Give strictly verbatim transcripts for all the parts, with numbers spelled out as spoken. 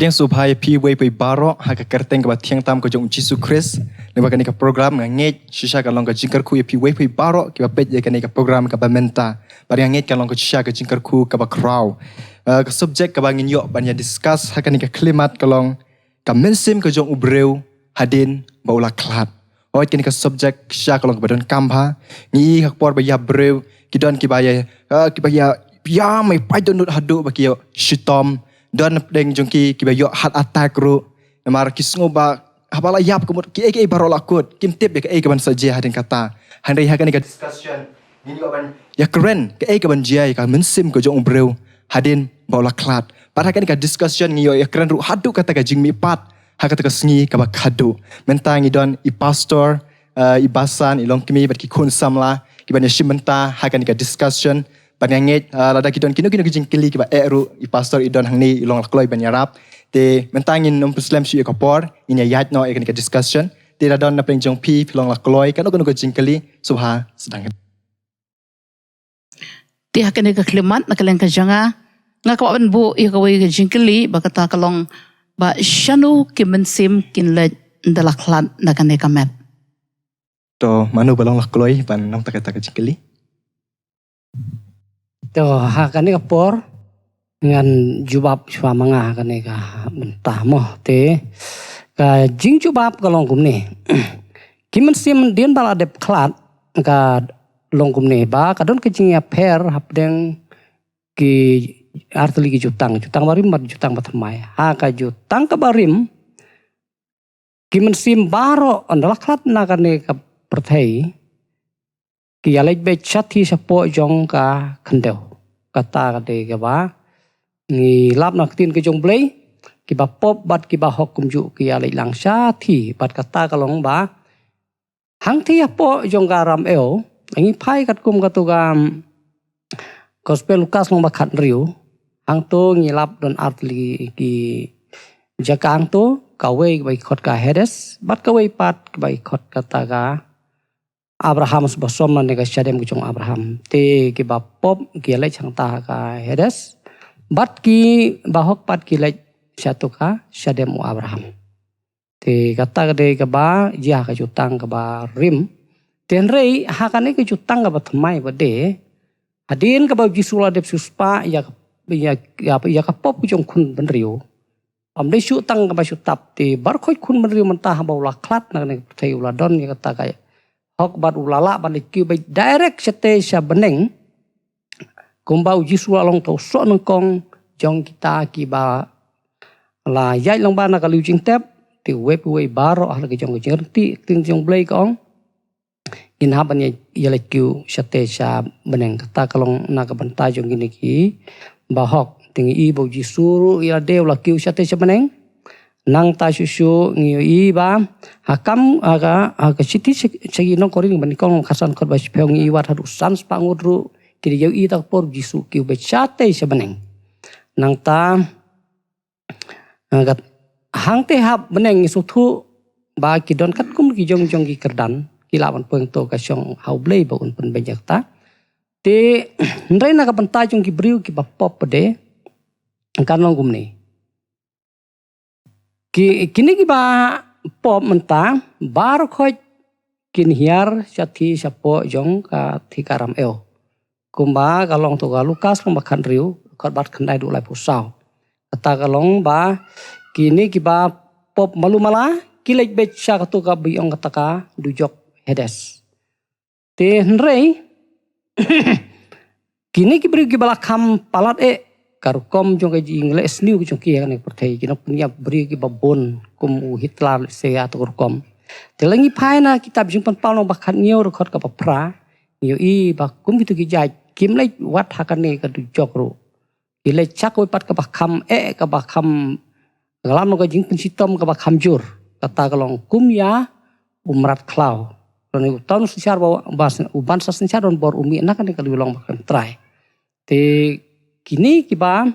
Ïa sngewbha ïa phi wei phi baroh ha ka kyrteng kaba thiang tam ka jong u Jisu Khrist. Lyngba kane ka program nga ngeit shisha ka long ka jingkyrkhu ïa phi wei phi baroh kiba peit ïa kane ka program kaba mynta. Bad nga ngeit ka long ka shisha ka jingkyrkhu kaba khraw. Eh, ka subject kaba ngin ïoh ban ïa discuss ha kane ka khlieh mat ka long ka mynsiem ka jong u briew hadien ba u la khlad. Hooid, kane ka subject shisha ka long kaba donkam bha. Ngi i ha ka por ba ïa briew ki don kiba ïa, eh, kiba ïa, ïa mai paid dohnud haduh ba ki ïoh shitom. Don na pdeng jong ki kiba ïoh heart attack ruh. Namar ki sngew ba haba la ïap ka mut kiei kiei baroh la kut, kim tip ïa kaei kaban sa jia hadien kata. Hynrei ha kane ka discussion ngin ïoh ban ïa kren kaei kaban jia ïa ka mynsiem ka jong u briew hadien ba u la khlad. Bad ha kane ka discussion ngi ïoh ïa kren ruh haduh kata ka jingmihpat ha kata ka sngi kaba khadduh. Mynta ngi don i pastor, eh, i basan, i longkmie bad ki khun samla kiban ïashim bynta ha kane ka discussion. Bad nga ngeit, eh, lada ki don kino kino ki jingkylli kiba eh ruh, i pastor i don hangne, i long la kloi ban ïarap. Te mynta ngin ym pynslem shuh ïa ka por, ngin ïa ïaid noh ïa kane ka discussion. Te lada don na pdeng jong phi, phi long la kloi kano kano ka jingkylli, sngewbha sdang. Te ha kane ka khlieh mat na ka liang ka jong nga, nga kwah ban buh ïa kawei ka jingkylli ba kata ka long ba shano ki mynsiem kin leit ynda la khlad na kane ka met. To mano ba long la kloi ban nang ta kata ka jingkylli? To ha kane ka por ngan jubab shuwa ma nga ha kane ka bynta mo. Te ka jingjubab ka long kumne. Ki mynsiem hadien ba la dep khlad ka long kumne ba ka don ka jingïapher hapdeng ki artylli ki jutang, jutang barim bad jutang bathymmai. Ha ka jutang ka barim, ki mynsiem baroh ynda la khlad na kane ka pyrthei ki ïa leit beit shathie shapoh jong ka khyndew. Kata ka dei kaba ngi lap na ka ktien ka jong Blei, kiba pop bad kiba hok kumjuh ki ïa leit lang shathie. Bad kata ka long ba hangthie hapoh jong ka ram Ew, ngi phai katkum katu ka Gospel Lukas lyngba khathynriew, hangto ngi lap don artylli ki jaka hangto, kawei kaba ki khot ka Hades bad kawei pat kaba ki khot kata ka Abraham, sha ba som lane ka shadem ka jong Abraham. Te kiba pop ki ïa leit hangta ha ka Hades, bad kiba hok pat ki leit shato ka shadem u Abraham. Te kata ka dei kaba jia ha ka jutang kaba rim. Te hynrei ha kane ka jutang kaba thymmai pat de, hadien kaba u Jisu la dep siewspah ïa ka, ïa, ïa, ïa ka pop ka jong khun bynriew, ym dei shuh tang kaba shu tap, te baroh khoit khun bynriew mynta haba u la khlad na kane ka pyrthei u la don ïa kata ka hok bad u la lah ban leit kiew beit direct shatei sha bneng. Kumba u Jisu la long, to u soh nyngkong jong kita kiba la ïaid lyngba na ka lieng jingtep. Te uwei pa uwei baroh ha la ka jong ka jingryntih, ka ktien jong Blei ka ong, ngin hap ban ïa, ïa leit kiew shatei sha bneng. Kata ka long na ka bynta jong kine kiba hok. Te ngi i ba u Jisu ruh ïa lade u la kiew shatei sha bneng. Nangta shuh shuh ngi ïohi ba ha kam, ha ka, ha ka shithi sha, sha ki nong Korinth ba nyngkong, khatsan, dkhot ba shiphew, ngi i wat haduh san spah ngut ruh ki da ïohi ta ka por u Jisu u kiew beit shatei sha bneng. Nangta, eh, kat, hangtei ha bneng ngi sngewthuh ba ki don katkum ki jong jong ki kyrdan, ki lah ban poi hangto ka shong ha u Blei ba un pynbeit ïa kata. Te hynrei na ka bynta jong ki briew kiba pop pat de, kan long kumne. Ki, kine kiba pop mynta baroh khoit kin hiar shathie shapoh jong ka thikna ram Ew. Kumba ka long to ka Lukas lyngba khathynriew, dkhot ba khyndai haduh laiphew saw. Kata ka long ba kine kiba pop malu mala ki leit beit sha kato kaba ong kata ka dujok Hades. Te hynrei kine ki briew kiba la kham palat eh, ka rukom jong ka jingleh sniew ka jong ki ha kane ka pyrthei, ki nongpynïap briew kiba bun kum u Hitler lehse, ïa kato ka rukom. Te lada ngi phai na kitab Jingpynpaw lyngba khathynñiew, dkhot kaba phra, ngi ïohi ba kum kito ki jait kim leit wat ha kane ka dujok ruh. Ki leit sha kawei pat kaba kham eh, kaba kham, ka lam ka jingpynshitom kaba kham jur. Kata ka long kum ïa u mrad khlaw. Lane uta u synshar ba, ba, u ban sa synshar don bor u mih na kane ka liang long ba kan trai. Te kine kiba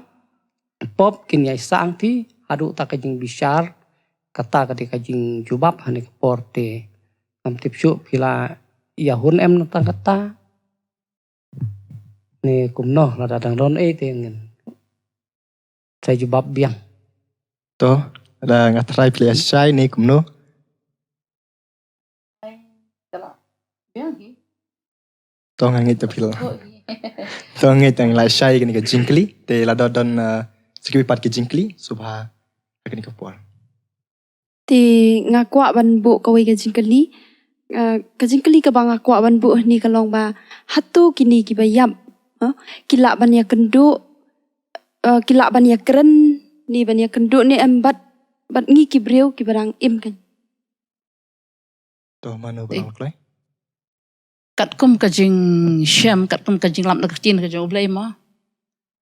pop kin ïai sah hangthie haduh ta ka jingbishar. Kata ka dei ka jingjubab ha kane ka por. Te ngam tip shuh phi la ïa hun em na tang kata. Ne kumno, lada dang don ei te ngin sa jubab biang. To, lada nga try phi la shai ne kumno? To nga ngeit da phi la. To nga ngeit da la shai kane ka jingkylli. Te lada don, eh, sa kiwei pat ki jingkylli, sngewbha ha kane ka por. Te nga kwah ban buh kawei ka jingkylli. Eh, ka jingkylli kaba nga kwah ban buh hangne ka long ba hato kine kiba ïap, eh, ki lah ban ïakynduh, eh, ki lah ban ïakren ne ban ïakynduh ne em bad, bad ngi ki briew kiba dang im kein. To mano ba dang kloi? Katkum ka jingshem, katkum ka jinglam na ka ktien ka jong U Blei mo.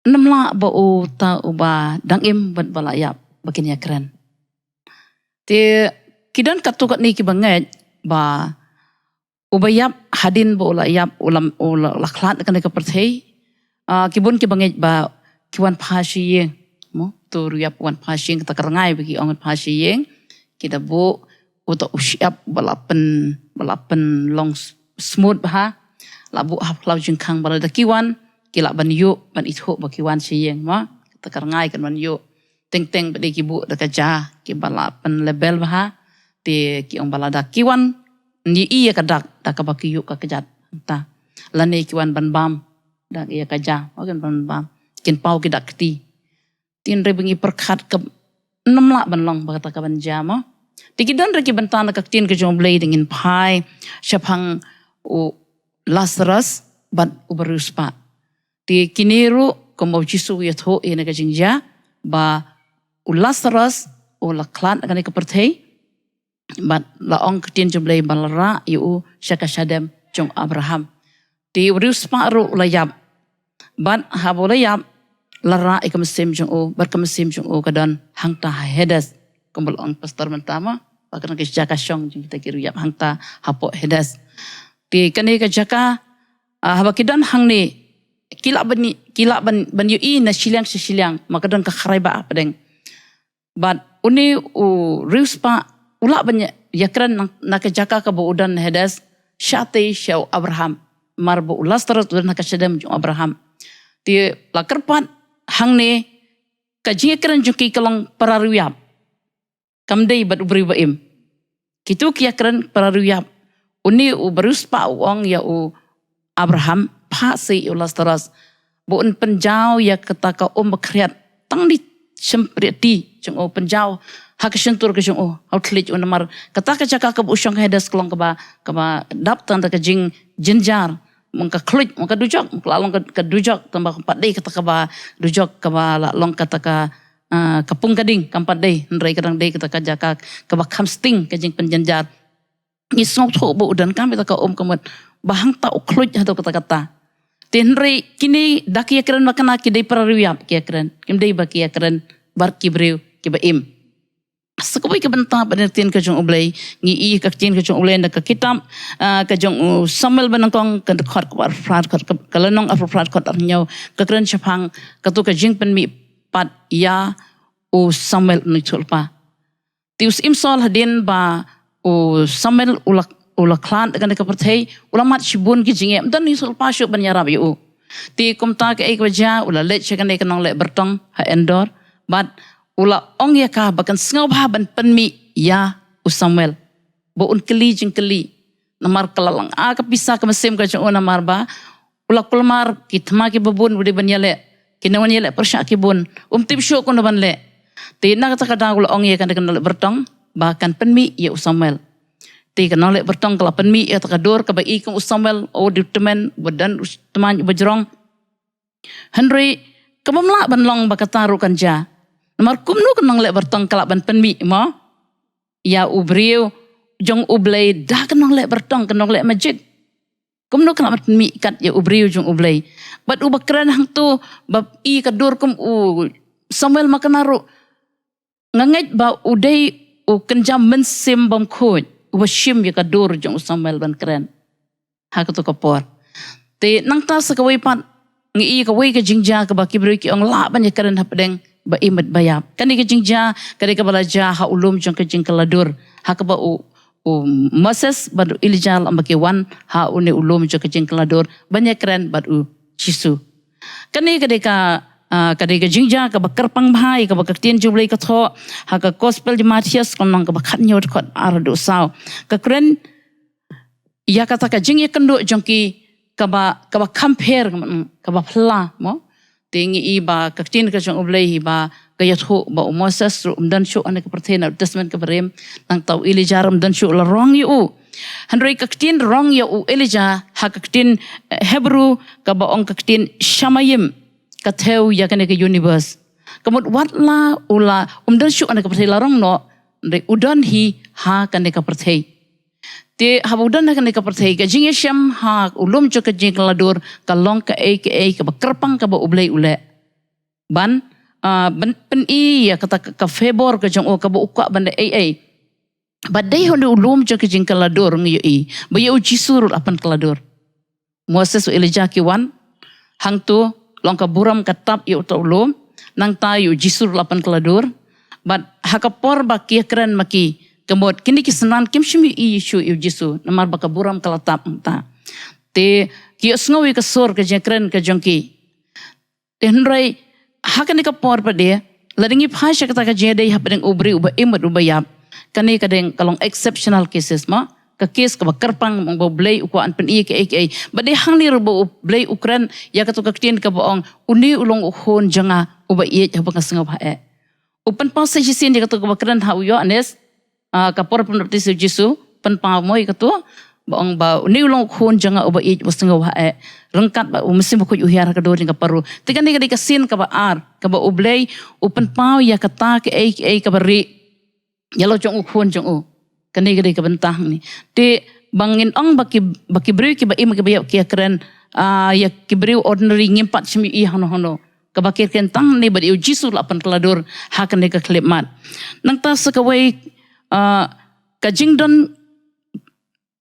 Ym lah ba uta uba dang im bad ba la ïap ba kin ïakren. Te ki don katto katne kiba ngeit ba uba ïap hadien ba u la ïap u la, u la, la khlad kane ka pyrthei. Ah, ki bun kiba ngeit ba ki wan pha shi ïing. Mo, to u riewïap wan pha shi ïing, kata ka rngai ba ki ong pha shi ïing. Ki da buh uta u shyiap ba la pyn, ba la pynlong s-, smooth bha. La buh ha khlaw jingkhang ba lada ki wan, ki lah ban ïoh, ban ithuh ba ki wan shi ïing mo. Kata ka rngai kan ban ïoh. Teng teng ba dei ki buh da ka ja kiba la pyn label bha. Te ki ong ba lada ki wan, ngi ïohi ïa ka dak da kaba ki ïoh ka kjat. Ta lane ki wan ban bam da ïa ka ja, kin ban bam, kin paw ki dak kti. Te hynrei ba ngi pyrkhat ka ym lah ban long ba kata ka ban jia mo. Te ki don ruh ki bynta na ka ktien ka jong U Blei, dang ngin phai shaphang u Lazarus bad u bariewspah. Te kine ruh kumba u Jisu u ïathuh ïa kane ka jingjia ba u Lazarus u la khlad na kane ka pyrthei. Bad la ong ka ktien jong U Blei ba la rah ïa u sha ka shadem jong Abraham. Te u bariewspah ruh u la ïap. Bad haba u la ïap, la rah ïa ka mynsiem jong u, bad ka mynsiem jong u ka don hangta ha Hades. Kumba la ong pastor mynta mo, ba ka don ka jaka shong jong kita ki riewïap hangta hapoh Hades. Te kane ka jaka, ah, haba ki don hangne, ki lah ban, ki lah ban, ban ïohi na shiliang sha shiliang, ma ka don ka khrai ba hapdeng. Bad une u riewspah u lah ban ïa, ïakren na, na ka jaka kaba u don Hades, shatei sha u Abraham. Namar ba u Lazarus u don ha ka shadem jong u Abraham. Te la kyrpad hangne ka jingïakren jong ki ka long para riewïap. Kam dei bad u briew ba im. Kito ki ïakren para riewïap. Une u bariewspah u ong ïa u Abraham, phah seh ïa u Lazarus ba un pynjaw ïa kata ka um ba khriat tang da i shympriahti jong u, pynjaw ha ka shyntur ka jong u, ha u thylliej u, namar kata ka jaka kaba u shong ha Hades ka long kaba, kaba dap tang da ka jingjynjar. Mo ka khluid, mo ka dujok, mo ka la long ka, ka dujok, tang ba kam pat dei kata kaba dujok kaba la long kata ka, ah, ka pung ka ding, kam pat dei, hynrei ka dang dei kata ka jaka kaba kham sting ka jingpynjynjar. Ngi sngewthuh ba u donkam ïa kata ka um ka mut ba hangta u khluid haduh katta katta. Te hynrei kine da ki ïakren ba kane ki dei para riewïap ki ïakren. Kim dei ba ki ïakren bad ki briew kiba im. Sa kawei ka bynta ba na ka ktien ka jong U Blei, ngi i ka ktien ka jong U Blei na ka kitab, ah, ka jong u Samuel ba nyngkong, ka dkhot kaba arphew phra, ka, ka lynnong arphew phra, dkhot arphew hynñiew, ka kren shaphang kato ka jingpynmih pat ïa u Samuel u nongïathuhlypa. Te u Syiem Saul hadien ba u Samuel u la, u la khlad ha kane ka pyrthei, u la mad shibun ki jingeh, ym don nongïathuhlypa shuh ban ïarap ïa u. Te kumta kaei kaba jia, u la leit sha kane ka nongleh byrtong ha Endor, bad u la ong ïa ka ba kan sngewbha ban pynmih ïa u Samuel ba un kylli jingkylli. Namar ka la lynga ka pisa ka mynsiem ka jong u, namar ba u la kulmar ki thma kiba bun ba u dei ban ïaleh, ki nongwan ïaleh pyrshah ki bun, um tip shuh kumno ban leh. Te na kata ka daw u la ong ïa kane ka nongleh byrtong ba kan pynmih ïa u Samuel. Te ka nongleh byrtong ka la pynmih ïa kata ka dur kaba i kum u Samuel u dei u tymmen, uba don u tymmen uba jrong. Hynrei ka bym lah ban long ba kata ruh kan jia. Namar kumno ka nongleh byrtong ka lah ban pynmih mo ïa u briew jong U Blei da ka nongleh byrtong, ka nongleh magic? Kumno ka lah ban pynmih kat ïa u briew jong U Blei? Bad uba kren hangto ba i ka dur kum u Samuel ma kane ruh, nga ngeit ba u dei u kynja mynsiem bymkhuid uba shim ïa ka dur jong u Samuel ban kren ha kato ka por. Te nangta sa kawei pat, ngi i kawei ka jingjia kaba ki briew ki ong lah ban ïakren hapdeng ba im bad ba ïap. Kane ka jingjia ka dei kaba la jia ha u lum jong ka jingkylla dur, ha kaba u, u Moses bad u Elijah la, ba ki wan ha une u lum jong ka jingkylla dur ban ïakren bad u Jisu. Kane ka dei ka Ah, ka dei ka jingjia kaba kyrpang bha ïa kaba ka ktien jong U Blei ka thoh ha ka Gospel jong u Mathaios ka lynnong kaba khathynñiew dkhot ar haduh saw. Ka kren ïa kata ka jingïakynduh jong ki kaba, kaba kham pher, kaba, kaba phylla mo. Te ngi i ba ka ktien ka jong U Blei hi ba ka ïathuh ba u Moses ruh um don shuh ha kane ka pyrthei na Old Testament kaba rim, nangta u Elijah ruh um don shuh, la rong ïa u. Hynrei ka ktien rong ïa u Elijah ha ka ktien, eh, Hebrew kaba ong ka ktien shamayim, ka thew ïa kane ka universe. Ka mut wat la u la um don shuh ha kane ka pyrthei, la rong noh, hynrei u don hi ha kane ka pyrthei. Te haba u don ha kane ka pyrthei, ka jingïashem ha u lum jong ka jingkylla dur ka long kaei kaei kaba kyrpang kaba U Blei u leh. Ban, ah, ban pyni ïa kata ka, ka favour ka jong u, kaba u kwah ban leh ei ei. Ba dei ha une u lum jong ka jingkylla dur ngi ïohi ba ïa u Jisu ruh la pynkylla dur. Moses, u Elijah ki wan, hangto long ka burom ka tap ïa uta u lum, nangta ïa u Jisu ruh la pynkylla dur. Bad ha ka por ba ki ïakren ma ki, ka mut kine ki synran kim shym ïohi shuh ïa u Jisu namar ba ka burom ka la tap hangta. Te ki ïohsngew ïa ka sur ka jingkren ka jong ki. Te hynrei ha kane ka por pat de, lada ngi phai sha kata ka jingïadei hapdeng u briew uba im bad uba ïap, kane ka dei ka long exceptional cases mo. Ka case kaba kyrpang ba U Blei u kwah ban pyni kaei kaei. Bad dei hangne ruh ba U Blei u kren ïa kato ka ktien kaba ong, une u long u khun jong nga uba ïeit haba nga sngewbha eh. U pynpaw sa shisien ïa kato kaba kren ha u Ïoannis, ah, ka por pynbaptis ïa u Jisu, pynpaw mo ïa kato, ba ong ba une u long u khun jong nga uba ïeit uba sngewbha eh. Ryngkat bad u Mynsiem Bakhuid u hiar ha ka dur jong ka Paro. Te kane ka dei ka sien kaba ar kaba U Blei u pynpaw ïa kata kaei kaei kaba rieh ïa la jong u khun jong u. Kane ka dei ka bynta hangne. Te ba ngin ong ba ki, ba ki briew kiba im kiba ïap ki ïakren, ah, ïa ki briew ordinary, ngim pat shym ïohi hangno hangno. Kaba ki ïakren tang ne ba dei u Jisu la pynkylla dur ha kane ka khyllipmat. Nangta sa kawei, ah, ka jingdon,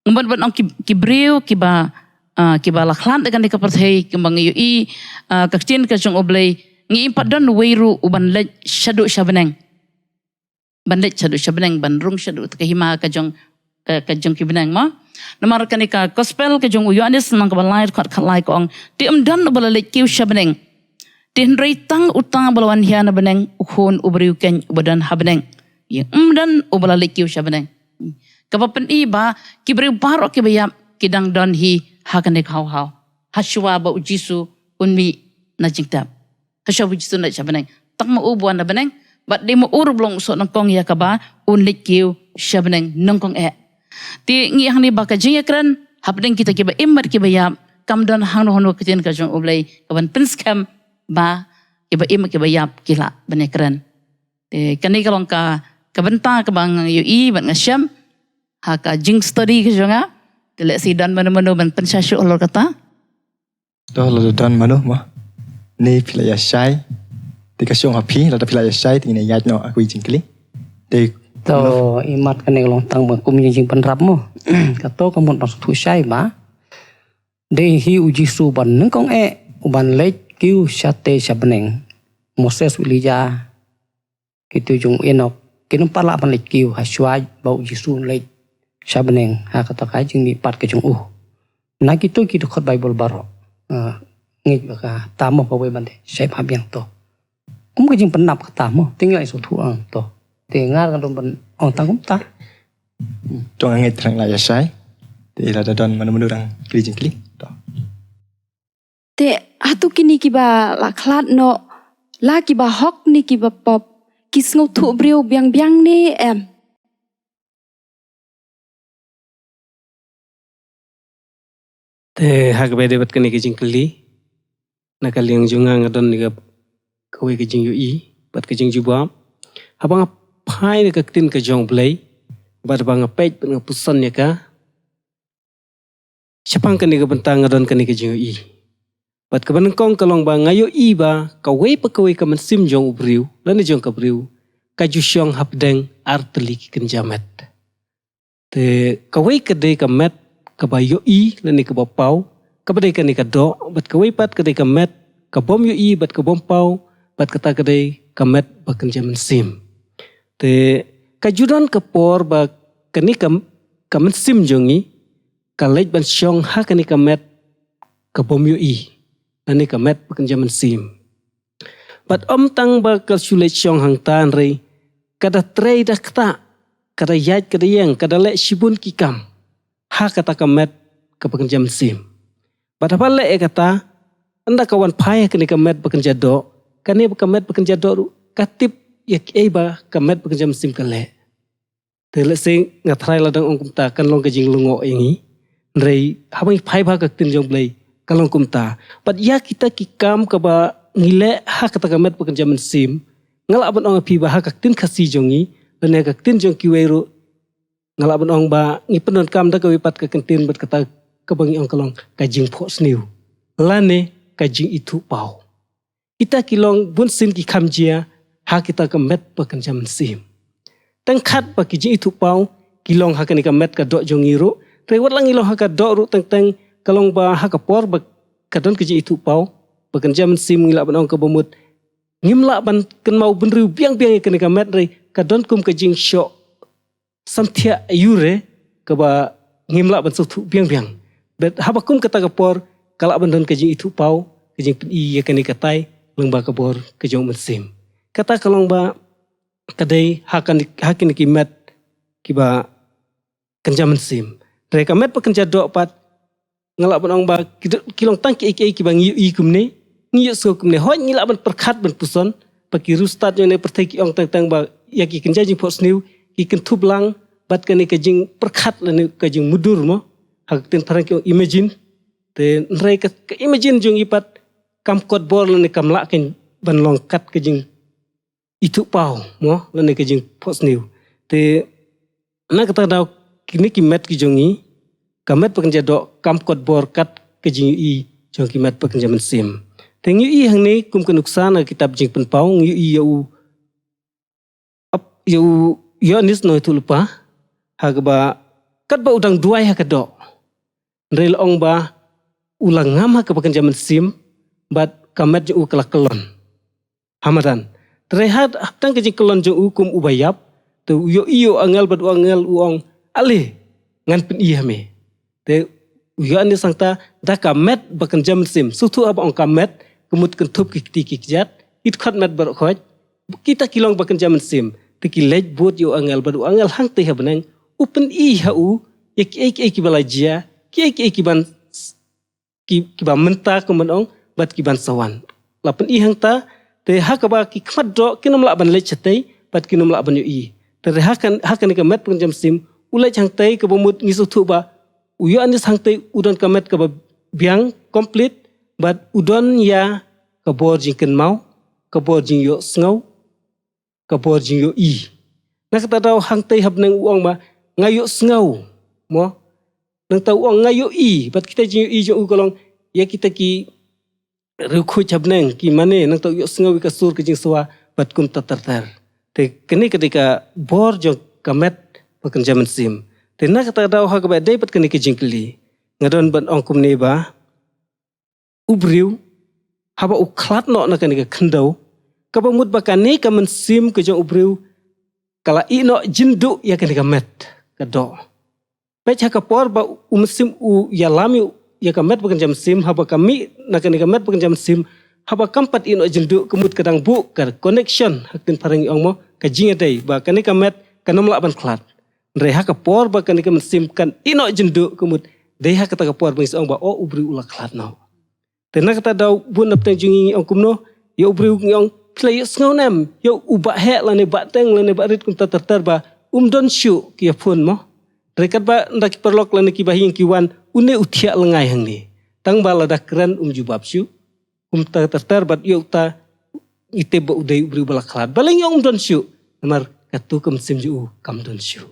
nga mut ban ong ki, ki briew kiba, ah, kiba la khlad da kane ka pyrthei, kiba ngi ïohi, ah, ka ktien ka jong U Blei, ngi im pat don uwei ruh uban leit shaduh sha bneng. Ban leit shaduh sha bneng, ban rung shaduh ka hima ka jong, ka, ka jong ki bneng mo. Namar kane ka gospel ka jong u Ïoannis lynnong kaba lai dkhot khatlai ka ong, te ym don uba la leit kiew sha bneng. Te hynrei tang uta uba la wan hia na bneng, u Khun u briew keiñ uba don ha bneng. Ïa, ym don uba la leit kiew sha bneng. Kaba pyni ba ki briew baroh kiba ïap ki dang don hi ha kane ka haw haw. Hashwa ba u Jisu un mih na jingtep. Hashwa ba u Jisu un leit sha bneng. Tang ma u ba wan na bneng, bad dei ma u ruh ba long u soh nyngkong ïa kaba un leit kiew sha bneng nyngkong eh. Te ngi ïohi hangne ba ka jingïakren hapdeng kita kiba im bad kiba ïap, kam don hangno hangno ka ktien ka jong U Blei kaban pynskhem ba kiba im kiba ïap ki lah ban ïakren. Te kane ka long ka, ka bynta kaba nga ïohi bad nga shem ha ka jingstudy ka jong nga. Te lehse don mano mano ban pynshai shuh halor kata. To, lada don mano mo. Ni phi la ïa shai. Te ka shong ha phi, lada phi la ïa shai te ngin ïa ïaid noh ha kawei jingkylli. Te to, imat kane ka long tang ba kum jing jingpynrap mo. Kato ka mut ban sngewthuh shai ba dei hi u Jisu uba nyngkong eh uban leit kiew shatei sha bneng. Moses, u Elijah, kito jong u Enok, kin ym pat lah ban leit kiew hashwa ba u Jisu un leit sha bneng ha kata ka jingmihpat ka jong u. Na kito ki dkhot Baibl baroh. Ah, ngeit ba kata mo kawei ban dei shai bha biang to. Kum ka jingpynap kata mo, te ngi la ïa sngewthuh ang to. Te nga ruh nga don ban ong tang kumta. To nga ngeit thrang la ïa shai. Te lada don mano mano dang kylli jingkylli. To. Te hato kine kiba la khlad noh, la kiba hok ne kiba pop, ki sngewthuh briew biang biang ne em? Te ha kaba ïadei bad kane ka jingkylli, na ka liang jong nga nga don ïa ka, kawei ka jingïohi bad ka jingjubab. Haba nga phai na ka ktien ka jong U Blei, bad ba nga peit bad nga puson ïa ka, shaphang kane ka bynta nga don kane ka jingïohi. Bad kaba nyngkong ka long ba nga ïohi ba kawei pa kawei ka mynsiem jong u briew lane jong ka briew ka ju shong hapdeng ar tylli ki kynja met. Te kawei ka dei ka met kaba ïohi lane kaba paw, kaba dei kane ka doh, bad kawei pat ka dei ka met ka bym ïohi bad ka bym paw, bad kata ka dei ka met ba kynja mynsiem. Te ka ju don ka por ba kane ka, ka mynsiem jong ngi ka leit ban shong ha kane ka met ka bym ïohi, lane ka met ba kynja mynsiem. Bad ym tang ba ka shu leit shong hangta hynrei ka da trei da ktah, ka da ïaid, ka da ïeng, ka da leh shibun ki kam ha kata ka met kaba kynja mynsiem. Bad haba leh ïa kata, ynda ka wan phai ha kane ka met ba kynja doh, kane ka met ba kynja doh ruh ka tip ïa kiei ba ka met ba kynja mynsiem ka leh. Te lehse nga tharai lada ong kumta kan long ka jinglyngngoh ïa ngi. Hynrei haba ngi phai bha ha ka ktien jong U Blei ka long kumta. Bad ïa kita ki kam kaba ngi leh ha kata ka met ba kynja mynsiem, nga lah ban ong ïa phi ba ha ka ktien Khasi jong ngi lane ha ka ktien jong kiwei ruh, nga lah ban ong ba ngi pyndonkam da kawei pat ka kyntien bad kata kaba ngi ong ka long ka jingphohsniew lane ka jingithuhpaw. Kita ki long bunsien ki kham jia ha kita ka met ba kynja mynsiem. Tang khat ba ki jingithuhpaw ki long ha kane ka met ka doh jong ngi ruh. Hynrei wat la ngi long ha ka doh ruh teng teng ka long ba ha ka por ba ka don ka jingithuhpaw ba kynja mynsiem, ngi lah ban ong kaba mut ngim lah ban kynmaw bynriew biang biang ïa kane ka met, hynrei ka don kum ka jingshoh samthiah ïa u re kaba ngim lah ban sngewthuh biang biang. Bad haba kum kata ka por ka lah ban don ka jingithuhpaw, ka jingpyni ïa kane katai lyngba ka bor ka jong U Mynsiem. Kata ka long ba ka dei ha kane, ha kine ki met kiba kynja mynsiem. Hynrei ka met ba kynja doh pat, nga lah ban ong ba ki do-, ki long tang kiei kiei kiba ngi ïohi kumne, ngi ïohsngew kumne. Hooid, ngi lah ban pyrkhat ban puson ba ki riewstad jong kane ka pyrthei ki ong teng teng ba ïa ki kynja jingphohsniew ki kynthup lang bad kane ka jingpyrkhat lane ka jingmudui mo. Ha ka ktien phareng ki ong imagine. Te hynrei ka, ka imagine jong ngi pat kam kot bor lane kam lah kein ban long kat ka jing ithuhpaw mo, lane ka jingphohsniew. Te na kata ka daw kine ki met ki jong ngi, ka met ba kynja doh kam kot bor kat ka jingïohi jong ki met ba kynja mynsiem. Te ngi ïohi hangne kum ka nuksa na ka kitab Jingpynpaw, ngi ïohi ïa u ap-, ïa u Ïoannis nongïathuhlypa, ha kaba katba u dang duwai ha ka doh, hynrei la ong ba u la ngam ha kaba kynja mynsiem bad ka met jong u ka la kyllon ha madan. Te hynrei ha, hapdeng ka jingkyllon jong u kum uba ïap, te u ïohi ïa u angel bad u angel u ong, "Ale, ngan pyni ha me." Te u Ïoannis hangta da ka met ba kynja mynsiem. Sngewthuh haba ong ka met, ka mut kynthup ki kti ki kjat, ki dkhot met baroh khoit, kita ki long ba kynja mynsiem. Te ki leit bud ïa u angel bad u angel hangtei ha bneng u pyni ha u ïa kiei kiei kiba la jia, kiei kiei kiban ki, kiba mynta kumban ong, bad kiban sa wan. La pyni hangta, te ha kaba ki khmat doh kin ym lah ban leit shatei bad kin ym lah ban ïohi. Te ha kan, ha kane ka met ba kynja mynsiem u leit hangtei kaba mut ngi sngewthuh ba u Ïoannis hangtei u don ka met kaba biang, complete, bad u don ïa ka bor jingkynmaw, ka bor jingïohsngew, ka bor jingïohi. Na kata ka daw hangtei ha bneng u ong ba nga ïohsngew mo. Nangta u ong nga ïohi, bad kita jingïohi jong u ka long ïa kita ki riewkhuid ha bneng ki mane, nangta u ïohsngew ïa ka sur ka jingsawa bad kumta ter ter. Te kane ka dei ka bor jong ka met ba kynja mynsiem. Te na kata ka daw ha kaba dei bad kane ka jingkylli, nga don ban ong kumne ba u briew haba u khlad noh na kane ka khyndew, kaba mut ba kane ka mynsiem ka jong u briew ka la ïeh noh jingduh ïa kane ka met ka doh. Peit ha ka por ba u mynsiem u ïalam ïa ka met ba kynja mynsiem, haba ka mih na kane ka met ba kynja mynsiem, haba kam pat ïeh noh jingduh, ka mut ka dang buh ka connection, ha ktien phareng ngi ong mo, ka jingïadei ba kane ka met kan ym lah ban khlad. Hynrei ha ka por ba kane ka mynsiem kan ïeh noh jingduh, ka mut dei ha kata ka por ba ngi sa ong ba, o, u briew u la khlad noh. Te na kata ka daw bun na pdeng jong ngi ngi ong kumno ïa u briew, ngi ong, phi la ïohsngew ne em ïa u Bah Heh lane Bah Teng lane Bah Rit kumta ter ter ba um don shuh ki ïa phone mo. Hynrei katba ynda ki paralok lane kiba ha ïing ki wan, une u thiah lyngngai hangne. Tang ba lada kren um jubab shuh. Kumta ter ter bad ïa uta ngi tip ba u dei u briew ba la khlad. Balei ngi ong um don shuh? Namar katu ka mynsiem jong u kam don shuh.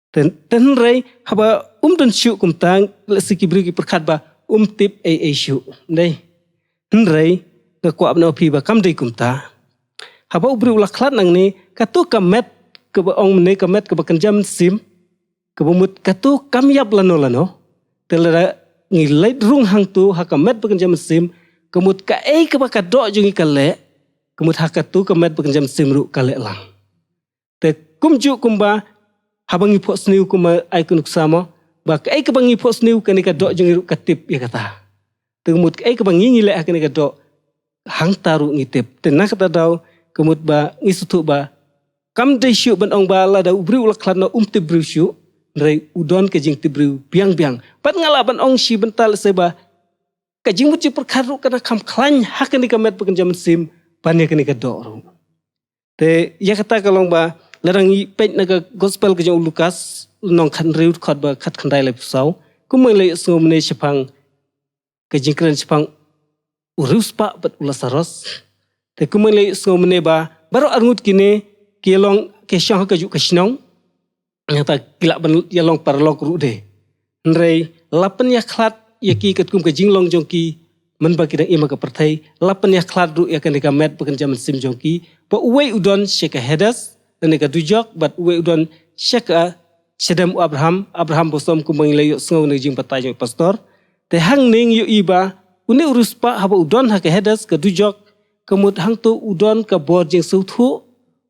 Te, te hynrei haba um don shuh kumta, lehse ki briew ki pyrkhat ba um tip ei ei shuh. Dei. Hynrei nga kwah ban ong ïa phi ba kam dei kumta. Haba u briew u la khlad nangne, katu ka met kaba ong mynne, ka met kaba kynja mynsiem, kaba mut katu kam ïap lano lano. Te lada ngi leit rung hangtu ha ka met ba kynja mynsiem, ka mut kaei kaba ka doh jong ngi ka leh, ka mut ha katu ka met ba kynja mynsiem ruh ka leh lang. Te kumjuh kumba haba ngi phohsniew, kumba ai ka nuksa mo, ba kaei kaba ngi phohsniew kane ka doh jong ngi ruh ka tip ïa kata. Te ka mut kaei kaba ngi ngi leh ha kane ka doh, hangta ruh ngi tip. Te na kata daw, ka mut ba ngi sngewthuh ba kam dei shuh ban ong ba lada u briew u la khlad noh um tip briew shuh, hynrei u don ka jingtip briew biang-biang. Pat nga lah ban ong shi bynta lehse ba ka jingmut jingpyrkhat ruh ka dang kham khlaiñ ha kane ka met ba kynja mynsiem ban ïa kane ka doh ruh. Te ïa kata ka long ba lada ngi peit na ka gospel ka jong u Lukas, lynnong khathynriew dkhot ba khatkhyndai laiphew saw, kumba ngi la ïohsngew mynne shaphang ka jingkren shaphang u riewspah bad u Lasaros. Te kumba ngi la ïohsngew mynne ba baroh arngut kine ki long ki shong ha kajuh ka shnong. Nangta ki lah ban ïalong paralok ruh de. Hynrei la pynïakhlad ïa ki katkum ka jinglong jong ki, mynba ki dang im ha ka pyrthei, la pynïakhlad ruh ïa kane ka met ba kynja mynsiem jong ki. Ba uwei u don sha ka Hades, lane ka dujok, bad uwei u don sha ka shadem u Abraham, Abraham bosom, kumba ngi la ïohsngew na ka jingbatai jong u pastor. Te hangne ngi ïohi ba une u riewspah haba u don ha ka Hades, ka dujok, ka mut hangto u don ka bor jingsngewthuh,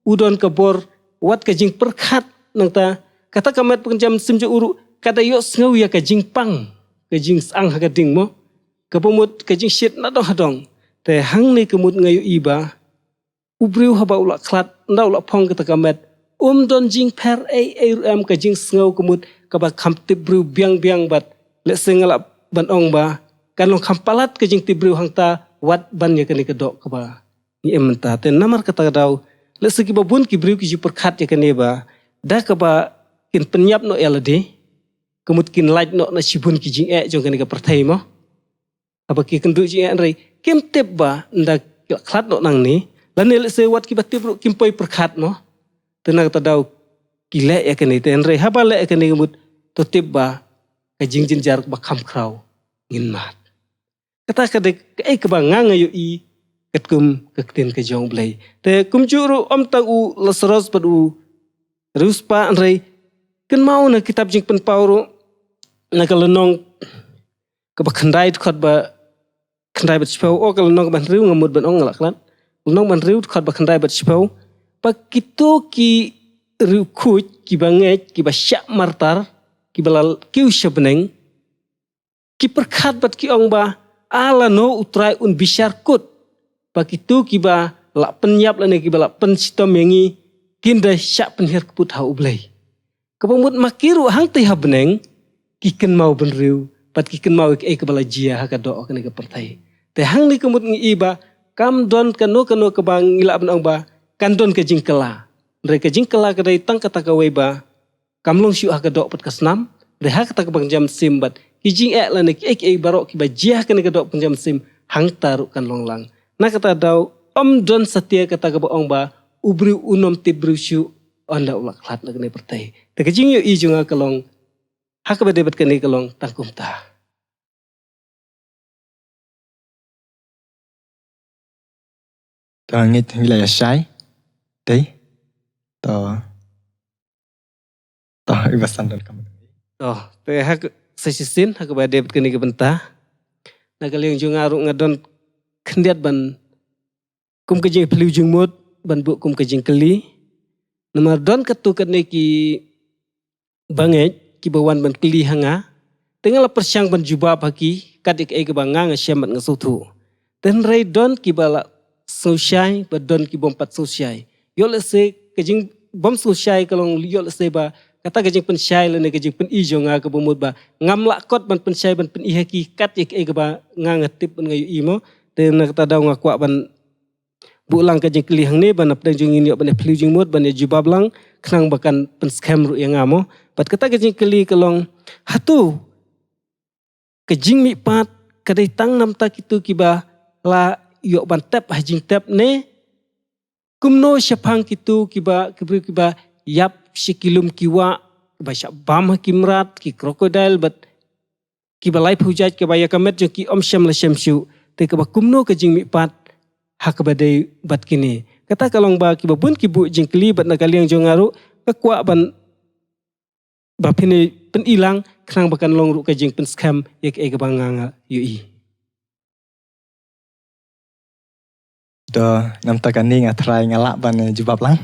u don ka bor wat ka jingpyrkhat. Nangta kata ka met ba kynja mynsiem jong u ruh ka da ïohsngew ïa ka jingpang, ka jingsang ha ka ding mo, kaba mut ka jingshit nadong hadong. Te hangne ka mut nga ïohi ba u briew haba u la khlad, ynda u la phong kata ka met, um don jingpher ei ei ruh em, ka jingsngew ka mut kaba kham tip briew biang-biang. Bad lehse nga lah ban ong ba kan long kham palat ka jingtip briew hangta wat ban ïa kane ka doh kaba ngi im mynta. Te namar kata ka daw, lehse kiba bun ki briew ki ju pyrkhat ïa kane ba da kaba kin pynïap noh ïa lade, ka mut kin lait noh na shibun ki jingeh jong kane ka pyrthei mo. Haba ki kynduh jingeh, hynrei kim tip ba ynda ki la khlad noh nangne, lane lehse wat kiba tip ruh kim poi pyrkhat mo. Te na kata daw ki leh ïa kane. Te hynrei haba leh ïa kane ka mut to tip ba ka jingjynjar ba kham khraw ngin mad. Kata ka dei kaei kaba nga nga ïohi katkum ka ktien ka jong U Blei. Te kumjuh ruh ym tang u Lasaros bad u riewspah, hynrei kynmaw na kitab Jingpynpaw ruh, na ka lynnong kaba khyndai dkhot ba khyndai bad shiphew, o ka lynnong kaba hynriew nga mut ban ong, nga la khlad. Lynnong ba hynriew dkhot ba khyndai bad shiphew. Ba kito ki riewkhuid, kiba ngeit, kiba shah martar, kiba la kiew sha bneng, ki pyrkhat bad ki ong ba, a lano U Trai un bishar kut? Ba kito kiba la pynïap lane kiba la pynshitom ïa ngi kin da shah pynhiar kput ha U Blei. Kaba mut ma ki ruh hangtei ha bneng ki kynmaw bynriew bad ki kynmaw ïa kaei kaba la jia ha ka doh kane ka pyrthei. Te hangne ka mut ngi i ba kam don kano kano kaba ngi lah ban ong ba kan don ka jingkylla. Hynrei ka jingkylla ka dei tang kata kawei ba kam long shuh ha ka doh pat ka snam, hynrei ha kata kaba kynja mynsiem bad ki jingeh lane kiei kiei baroh kiba jia ha kane ka doh kynja mynsiem hangta ruh kan long lang. Na kata daw ym don satia kata kaba ong ba u briew un ym tip briew shuh ynda u la khlad na kane pyrthei. Te ka jingïohi jong nga ka long ha kaba dei bad kane ka long tang kumta. To ngeit ngi la ïa shai. Dei. To. To, i Basan don kam. To, te ha ka, sa shisien ha kaba dei bad kane ka bynta, na ka liang jong nga ruh nga don khyndiat ban kum ka jingphylliew jingmut ban buh kum ka jingkylli. Namar don katto katne ki bangeit kiba wan ban kylli ha nga. Te nga la pyrshang ban jubab ha ki kat ïa kaei kaba nga nga shem bad nga sngewthuh. Te hynrei don kiba la sngewshai bad don ki bym pat sngewshai. Ïoh lehse ka jingbym sngewshai ka long ïoh lehse ba kata ka jingpynshai lane ka jingpyni jong nga kaba mut ba ngam lah kot ban pynshai ban pyni ha ki kat ïa kaei kaba nga nga tip bad nga ïohi mo. Te na kata daw nga kwah ban buh lang ka jingkylli hangne ba na pdeng jong ngi ngin ïoh ban ïa phylliew jingmut ban ïa jubab lang khnang ba kan pynskhem ruh ïa nga mo. Bad kata ka jingkylli ka long, hato ka jingmihpat ka dei tang namta kito kiba la ïoh ban tep ha jingtep ne kumno shaphang kito kiba, ki briew kiba ïap sha ki lum ki wah, kiba shah bam ha ki mrad, ki crocodile bad kiba laiphew jait kiba ïa ka met jong ki ym shem la shem shuh, te kaba kumno ka jingmihpat ha kaba dei bad kine. Kata ka long ba kiba bun ki buh jingkylli bad na ka liang jong nga ruh ka kwah ban ba phin pyni lang khnang ba kan long ruh ka jingpynskhem ïa kaei kaba nga nga ïohi. To, namta kane nga tharai nga lah ban, eh, jubab lang.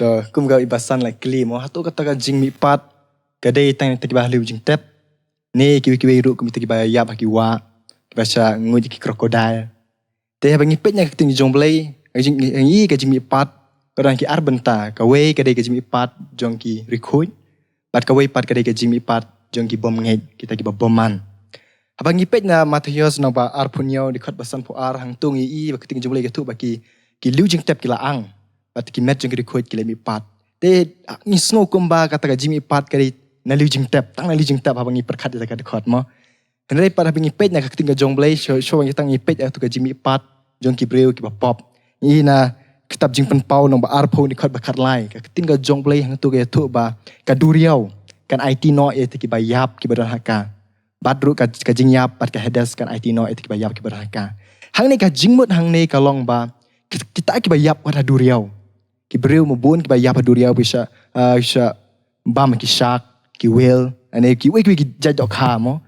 To, kum ka i Basan la kylli mo, hato kata ka jingmihpat ka dei tang ïa kita kiba ha lum jingtep ne kiwei kiwei ruh kum kita kiba ïap ha ki wah, kiba shah nguid ïa ki crocodile. Te haba ngi peit na ka ktien jong U Blei, ka jing, ngi, ngi, ka jingmihpat ka don ki ar bynta, kawei ka dei ka jingmihpat jong ki riewkhuid, bad kawei pat ka dei ka jingmihpat jong ki bymngeit, kita kiba bymman. Haba ngi peit na Mathaios lynnong ba arphew hynñiew dkhot ba sanphew ar, hangto ngi ïohi ba ka ktien jong U Blei ka ïathuh ba ki, ki riewjingtep ki la ang, bad ki met jong ki riewkhuid ki la mihpat. Te, ah, ngi sngew kumba kata ka jingmihpat ka dei na riewjingtep, tang na riewjingtep haba ngi pyrkhat ïa kata ka dkhot mo. Hynrei pat haba ngi peit na ka ktien ka jong U Blei, shuwa, shuwa ngi tang ngi peit ïa kata ka jingmihpat jong ki briew kiba pop. Ngi ïohi na kitab Jingpynpaw lynnong ba arphew dkhot ba khatlai. Ka ktien ka jong U Blei hangto ka ïathuh ba ka duriaw kan aiti noh ïa kita kiba ïap kiba don ha ka. Bad ruh ka, ka jingïap bad ka Hades kan aiti noh ïa kita kiba ïap kiba don ha ka. Hangne ka jingmut hangne ka long ba ki, kita kiba ïap wat ha duriaw. Ki briew mo bun kiba ïap ha duriaw ba shah, ah, shah bam ki shark, ki whale, ane kiwei kiwei ki jait dohkha mo.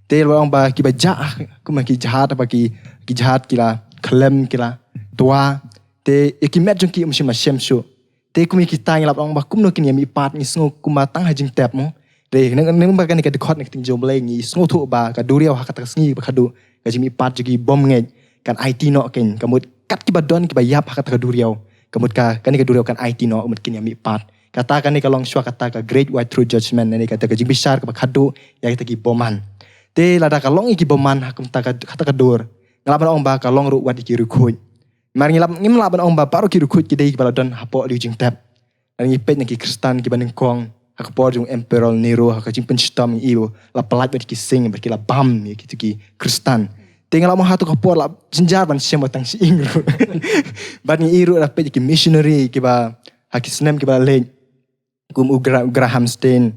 Te la ong ba kiba jah, kumba ki jahaj, ba ki, ki jahaj ki la khlem ki la twa. Te ïa ki met jong ki ym shym la shem shuh. Te kum ïa kita ngi lah ban ong ba kumno kin ïa mihpat, ngi sngew kumba tang ha jingtep mo. Te nang, nang ba kane ka dkhot na ka ktien jong U Blei ngi sngewthuh ba ka duriaw ha kata ka sngi ba khadduh ka jingmihpat jong ki bymngeit kan aiti noh kein, ka mut kat kiba don kiba ïap ha kata ka duriaw, ka mut ka, kane ka duriaw kan aiti noh, ka mut kin ïa mihpat. Kata kane ka long shuwa kata ka Great White Throne Judgment, ne kata ka jingbishar kaba khadduh ïa kita ki bymman. Te lada ka long ïa ki bymman ha kumta ka, kata ka dur, nga lah ban ong ba ka long ruh wat ïa ki riewkhuid. Mar ngi lah, ngim lah ban ong ba baroh ki riewkhuid ki dei kiba la don hapoh riewjingtep. Lada ngi peit na ki Khristan kiba nyngkong ha ka por jong u Emperor Nero, ha ka jingpynshitom ngi ïohi la pyllait bad ki sing bad ki la bam ïa kito ki Khristan. Te ngi lah mo ha kato ka por la jynjar ban shem wat tang shyieng ruh. Bad ngi ïohi ruh la peit ïa ki missionary kiba ha ki snem kiba la leit, kum u Gra-, Graham Staines,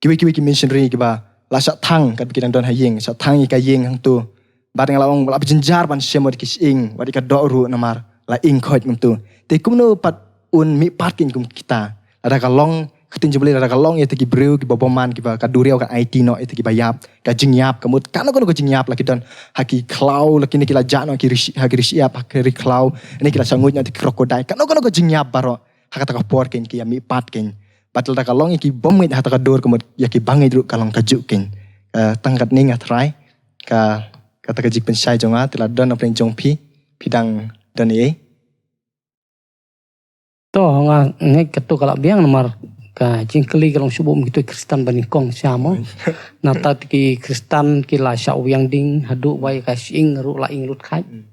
kiwei kiwei ki missionary kiba la shah thang katba ki dang don ha ïing, shah thang ïa ka ïing hangto. Bad nga lah ong la jynjar ban shem wat ki shyieng, wat ka doh ruh namar la ïeng khoit kumto. Te kumno pat un mihpat kein kum kita? Lada ka long ka ktien jong U Blei, lada ka long ïa kita ki briew kiba bymman, kiba ka duriaw kan aiti noh ïa kita kiba ïap, ka jingïap, ka mut kano kano ka jingïap, la ki don ha ki khlaw, la kine ki la jah noh ha ki rish-, ha ki riewshyiap, ha ki riewkhlaw, ne ki la shah nguid noh ha ki crocodile, kano kano ka jingïap baroh ha kata ka por kein ki ïa mihpat kein. Bad lada ka long ïa ki bymngeit ha kata ka dur, ka mut ïa ki bangeit ruh ka long kajuh kein. Eh, tang katne nga tharai ka, kata ka jingpynshai jong nga. Te lada don na pdeng jong phi, phi dang don ei? To, nga ngeit kato ka lah biang namar ka jingkylli ka long shu bun kito Khristan ba nyngkong sha mo. Nangta ki Khristan ki la shah wiang ding haduh ba ïa ka shyieng ruh la ïeng lut kheit. Hmm.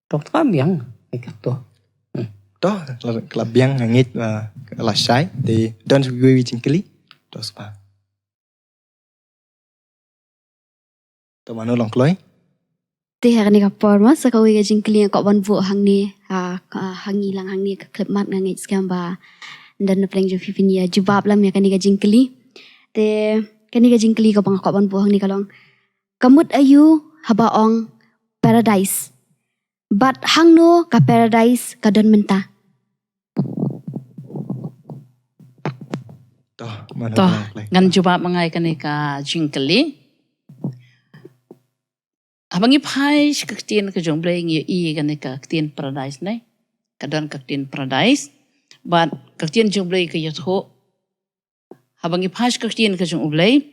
To, to ka biang, eh, to. Hmm. To, la, la biang nga ngeit, uh, la shai, te don shuh kiwei jingkylli. To spa. To mano long kloi. Te ha kane ka por ma sa kawei ka jingkylli nga kwah ban buh hangne, ha, ha, hangne lang hangne ka khyllipmat nga ngeit skhem ba don na pdeng jong phi phin ïa jubab lem ïa kane ka jingkylli. Te kane ka jingkylli kaba nga kwah ban buh hangne ka long. Ka mut aïu haba ong paradise? Bad hangno ka paradise ka don mynta? To, mano To, long kloi. Ngan jubab ma nga ïa kane ka jingkylli. Haba ngi phai sha ka ktien ka jong U Blei ngi ïohi kane ka ktien paradise ne. Ka don ka ktien paradise. Bad ka ktien jong U Blei ka ïathuh. Haba ngi phai sha ka ktien ka jong U Blei,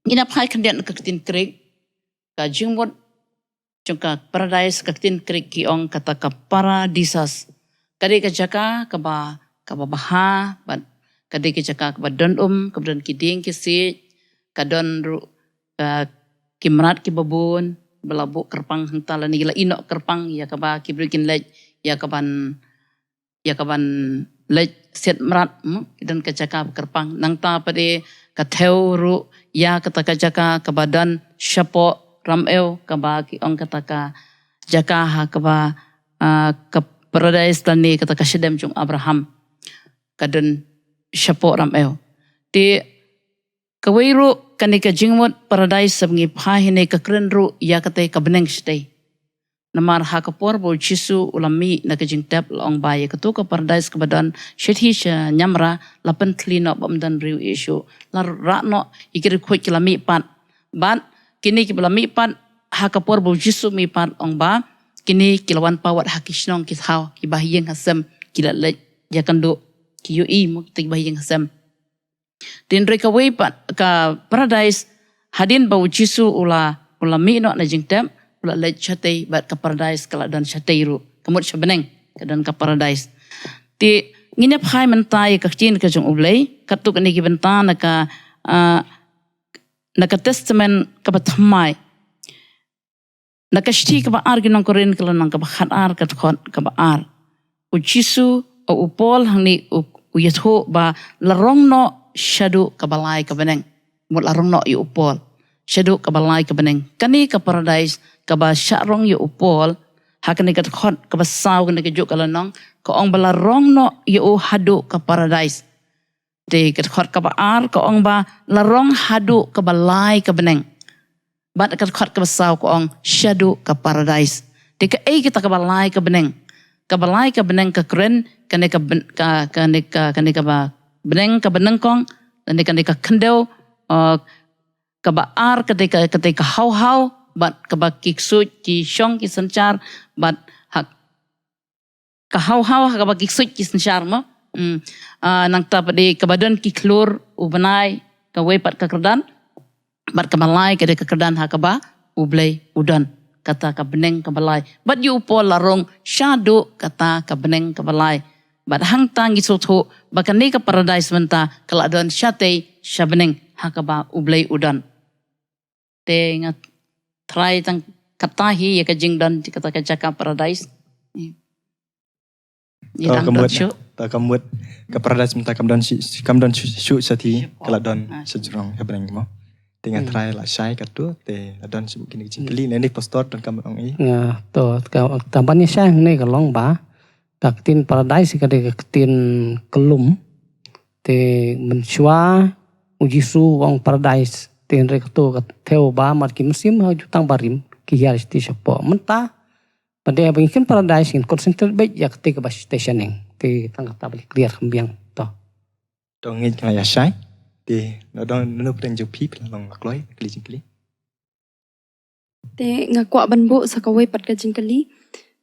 ngi na phai khyndiat na ka ktien Greek, ka jingmut jong ka paradise, ka ktien Greek ki ong kata ka paradisos. Ka dei ka jaka kaba, kaba bha, bad ka dei ka jaka kaba don um, kaba don ki dieng ki siej, ka don ruh, eh, ki mrad kiba bun, ba la buh kyrpang hangta lane ki la ïehnoh kyrpang ïa kaba ki briew kin leit ïa kaban ïa kaban leit siat mrad, hmm, ki don ka jaka ba kyrpang. Nangta pat de ka thew ruh ïa kata ka jaka kaba don shapoh Ramew, kaba ki ong kata ka jaka ha kaba, ah, ka paradise lane kata ka shadem jong Abraham. Ka don shapoh Ramew. Te kawei ruh kane ka jingmut paradise sab ngi phai hynne ka kren ruh ïa kata ka bneng shatei. Namar ha ka por ba u Jisu u la mih na ka jingtep la ong ba ïa kato ka paradise kaba don shathie sha ñiamra la pynthli noh bym don briew ei shuh. La rah noh ïa ki riewkhuid ki la mihpat. Bad kine kiba la mihpat ha ka por ba u Jisu mihpat ong ba kine ki la wan pat wat ha ki shnong ki thaw kiba ha ïing ha sem ki la leit ïakynduh ki ïohi mo kita kiba ha ïing ha sem. Te hynrei kawei pat ka paradise hadien ba u Jisu u la, u la mih noh na jingtep, u la leit shatei, bad ka paradais ka la don shatei ruh. Ka mut sha bneng ka don ka paradais. Te ngin ïa phai mynta ïa ka ktien ka jong U Blei, katto katne ki bynta na ka, ah, na ka Testament kaba thymmai. Na ka shithi kaba ar ki nong Korinth ka lynnong kaba khat ar ka dkhot kaba ar. U Jisu, u, u Paul hangne u, u ïathuh ba la rong noh shaduh kaba lai ka bneng. Mut la rong noh ïa u Paul shaduh kaba lai ka bneng. Kane ka paradais kaba shah rong ïa u Paul, ha kane ka dkhot kaba saw kane kajuh ka lynnong, ka ong ba la rong noh ïa u haduh ka paradais. Te ka dkhot kaba ar ka ong ba la rong haduh kaba lai ka bneng. Bad ka dkhot kaba saw ka ong shaduh ka paradais. Te kaei kata kaba lai ka bneng? Kaba lai ka bneng ka kren kane ka bn-, ka, kane ka, kane kaba bneng kaba nyngkong, kane, kane ka khyndew, eh, kaba ar kata ka, kata ka haw haw, bad kaba ki ksuid ki shong ki synshar, bad ha ka haw haw ha kaba ki ksuid ki synshar mo. Hmm. Ah, nangta pat de kaba don ki khlur u bnai, kawei pat ka kyrdan. Bad kaba lai ka dei ka kyrdan ha kaba U Blei u don. Kata ka bneng kaba lai. Bad ïa u Paul la rong shaduh kata ka bneng kaba lai. Bad hangta ngi sngewthuh ba kane ka paradais mynta ka la don shatei sha bneng ha kaba U Blei u don. Te nga tharai tang kata hi ïa ka jingdon kata ka jaka paradais. Ïa. Ïa. Oh, tang ka mut, shuh. Ta ka mut ka paradais mynta kam don shi-, kam don shu-, shuh shathie, ka la don, ah, sha jrong ha bneng mo. Te nga, hmm, tharai la shai katto, te la don shu kine ki jingkylli, hmm, ne ni pastor don kam ong i. Nga to ka, tang ban ïa shai ne ka long ba ka ktien paradais ka dei ka ktien kyllum. Te mynshuwa u Jisu u ong paradais, te hynrei kato ka thew ba mar ki mynsiem ha jutang barim ki hiar shatei shapoh. Mynta ba dei ba ngin ktien paradais ngin concentrate beit ïa kata kaba shatei shaneng. Te tang kata ba li clear kham biang to. To ngeit nga ïa shai. Te na don nano pdeng jong phi phi la long la kloi kylli jingkylli. Te nga kwah ban buh sa kawei pat ka jingkylli.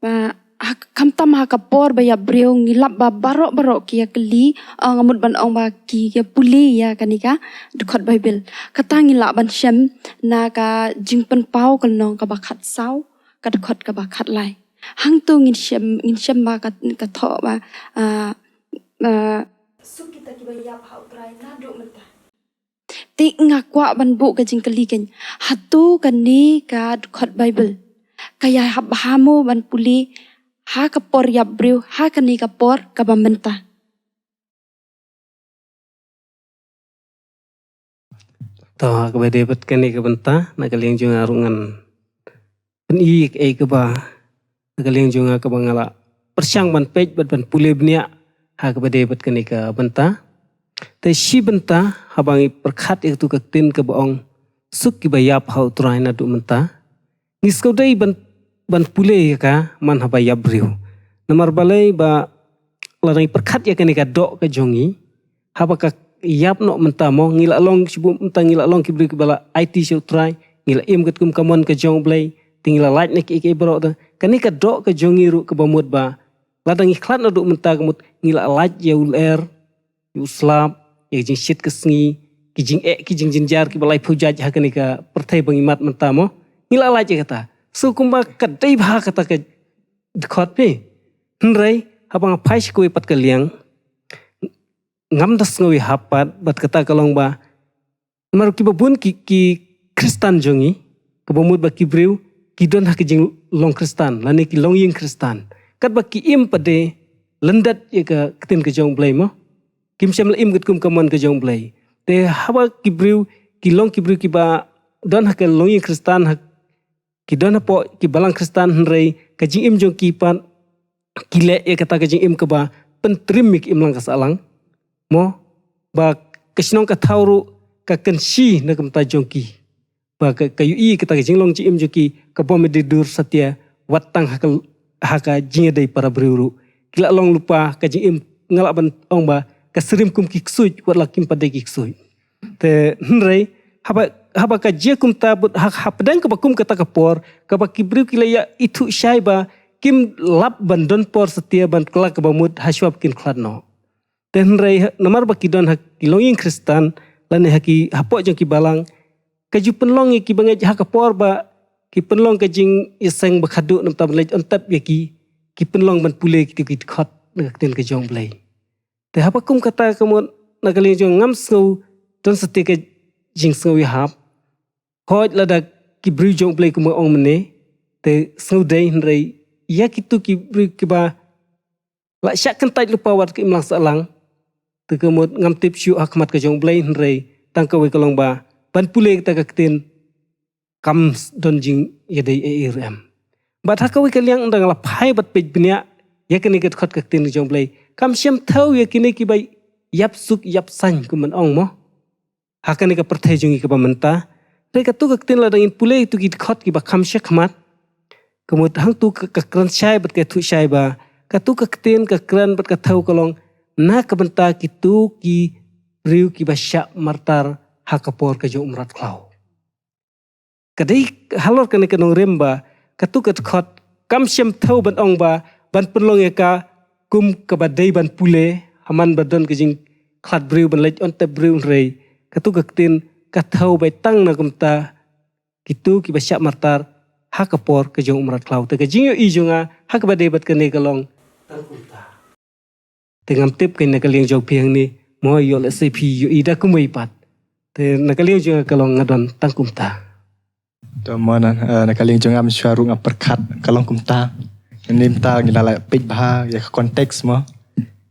Ba ha, khamtam ha ka por ba ïap briew ngi lap ba baroh baroh ki ïa kylli, ah, nga mut ban ong ba ki ïa pule ïa kane ka dkhot Baibl. Kata ngi lah ban shem na ka Jingpynpaw ka lynnong kaba khat saw, ka dkhot kaba khat lai. Hangto ngin shem, ngin shem ba ka, ka thoh ba, ah, ah, suk kita kiba ïap ha U Trai naduh mynta. Te nga kwah ban buh ka jingkylli keiñ. Hato kane ka dkhot Baibl ka ïahap bha mo ban pule ha ka por ïap briew, ha kane ka por kaba mynta? To, kaba dei bad kane ka bynta, na ka liang jong nga ruh ngan pyni ïa kaei kaba na ka liang jong nga kaba nga la pyrshang ban peit bad ban pule bniah ha kaba dei bad kane ka bynta. Te shi bynta haba ngi pyrkhat ïa katu ka ktien kaba ong suk kiba ïap ha U Trai naduh mynta, ngi sngewdei ban, ban pule ïa ka man haba ïap briew. Namar balei ba lada ngi pyrkhat ïa kane ka doh ka jong ngi, haba ka ïap noh mynta mo, ngi la long, shu mynta ngi la long ki briew kiba la aiti sha U Trai, ngi la im katkum ka mon ka jong U Blei, te ngi la lait na kiei kiei baroh. Te kane ka doh ka jong ngi ruh kaba mut ba lada ngi khlad naduh mynta ka mut ngi la lait ïa u lyer, ïa u slap, ïa ka jingshit ka sngi, ki jingeh ki jingjynjar kiba laiphew jait ha kane ka pyrthei ba ngi mad mynta mo, ngi la lait ïa kata. So kumba ka dei bha kata ka dkhot phi. Hynrei haba nga phai sha kawei pat ka liang, ngam da sngew ïahap pat bad kata ka long ba namar kiba bun ki, ki Khristan jong ngi, kaba mut ba ki briew ki don ha ka jinglong Khristan lane ki longïing Khristan, katba ki im pat de lyndet ïa ka ktien ka jong U Blei mo, kim shym la im katkum ka mon ka jong U Blei. Te haba ki briew ki long ki briew kiba don ha ka longïing Khristan, ha ki don hapoh ki balang Khristan, hynrei ka jingim jong ki pat ki leh ïa kata ka jingim kaba pyntriem ïa ka imlang ka sahlang mo, ba ka shnong ka thaw ruh ka kynshi na ka bynta jong ki, ba ka, ka ïohi kata ka jinglong jingim jong ki ka bym dei dur satia wat tang ha ka, ha ka jingïadei para briew ruh. Ki la long lypa ka jingim, nga lah ban ong ba ka syriem kum ki ksuid wat la kim pat dei ki ksuid. Te hynrei haba, haba ka jia kumta bad ha, hapdeng kaba kum kata ka por kaba ki briew ki la ïa ithuh shai ba kim lap ban don por satia ban kylla kaba mut hashwa ba kin khlad noh. Te hynrei ha, namar ba ki don ha ki longïing Khristan lane ha ki hapoh jong ki balang, ka ju pynlong ïa ki bangeit ha ka por ba ki pynlong ka jingïaseng ba khadduh namar ba leit on tep ïa ki, ki pynlong ban pule kito ki dkhot na ka ktien ka jong U Blei. Te haba kum kata ka mut na ka liang jong nga ngam sngew don sa te ka jingsngew ïahap. Hooid lada ki briew jong U Blei kumba ong mynne, te sngewdei hynrei ïa kito ki briew kiba la shah kyntait lypa wat ka imlang sahlang, te ka mut ngam tip shuh ha khmat ka jong U Blei hynrei tang kawei ka long ba ban pule kata ka ktien kam don jingïadei ei ei ruh em. Bad ha kawei ka liang ynda nga la phai bad peit bniah ïa kane ka dkhot ka ktien ka jong U Blei, kam shym thew ïa kine kiba ïap suk ïap saiñ kumba ong mo ha kane ka pyrthei jong ngi kaba mynta. Hynrei kato ka ktien lada ngin pule ïa kito ki dkhot kiba kham sha khmat, ka mut hangto ka, ka kren shai bad ka ïathuh shai ba kato ka ktien ka kren bad ka thew ka long na ka bynta kito ki briew kiba shah martar ha ka por ka jong u mrad khlaw. Ka dei halor kane ka nongrim ba kato ka dkhot kam shym thew ban ong ba ban pynlong ïa ka kum kaba dei ban pule ha man ba don ka jingkhlad briew ban leit on tep briew, hynrei kato ka ktien ka thew bai tang na kumta kito kiba shah martar ha ka por ka jong u mrad khlaw. Te ka jingïohi jong nga ha kaba dei bad kane ka long tang kumta. Te ngam tip kein na ka liang jong phi hangne, mo ïoh lehse phi ïohi da kumwei pat. Te na ka liang jong nga ka long nga don tang kumta. To mo na, eh, na ka liang jong nga mynshwa ruh nga pyrkhat ka long kumta. Mynta ngi la lah peit bha ïa ka context mo.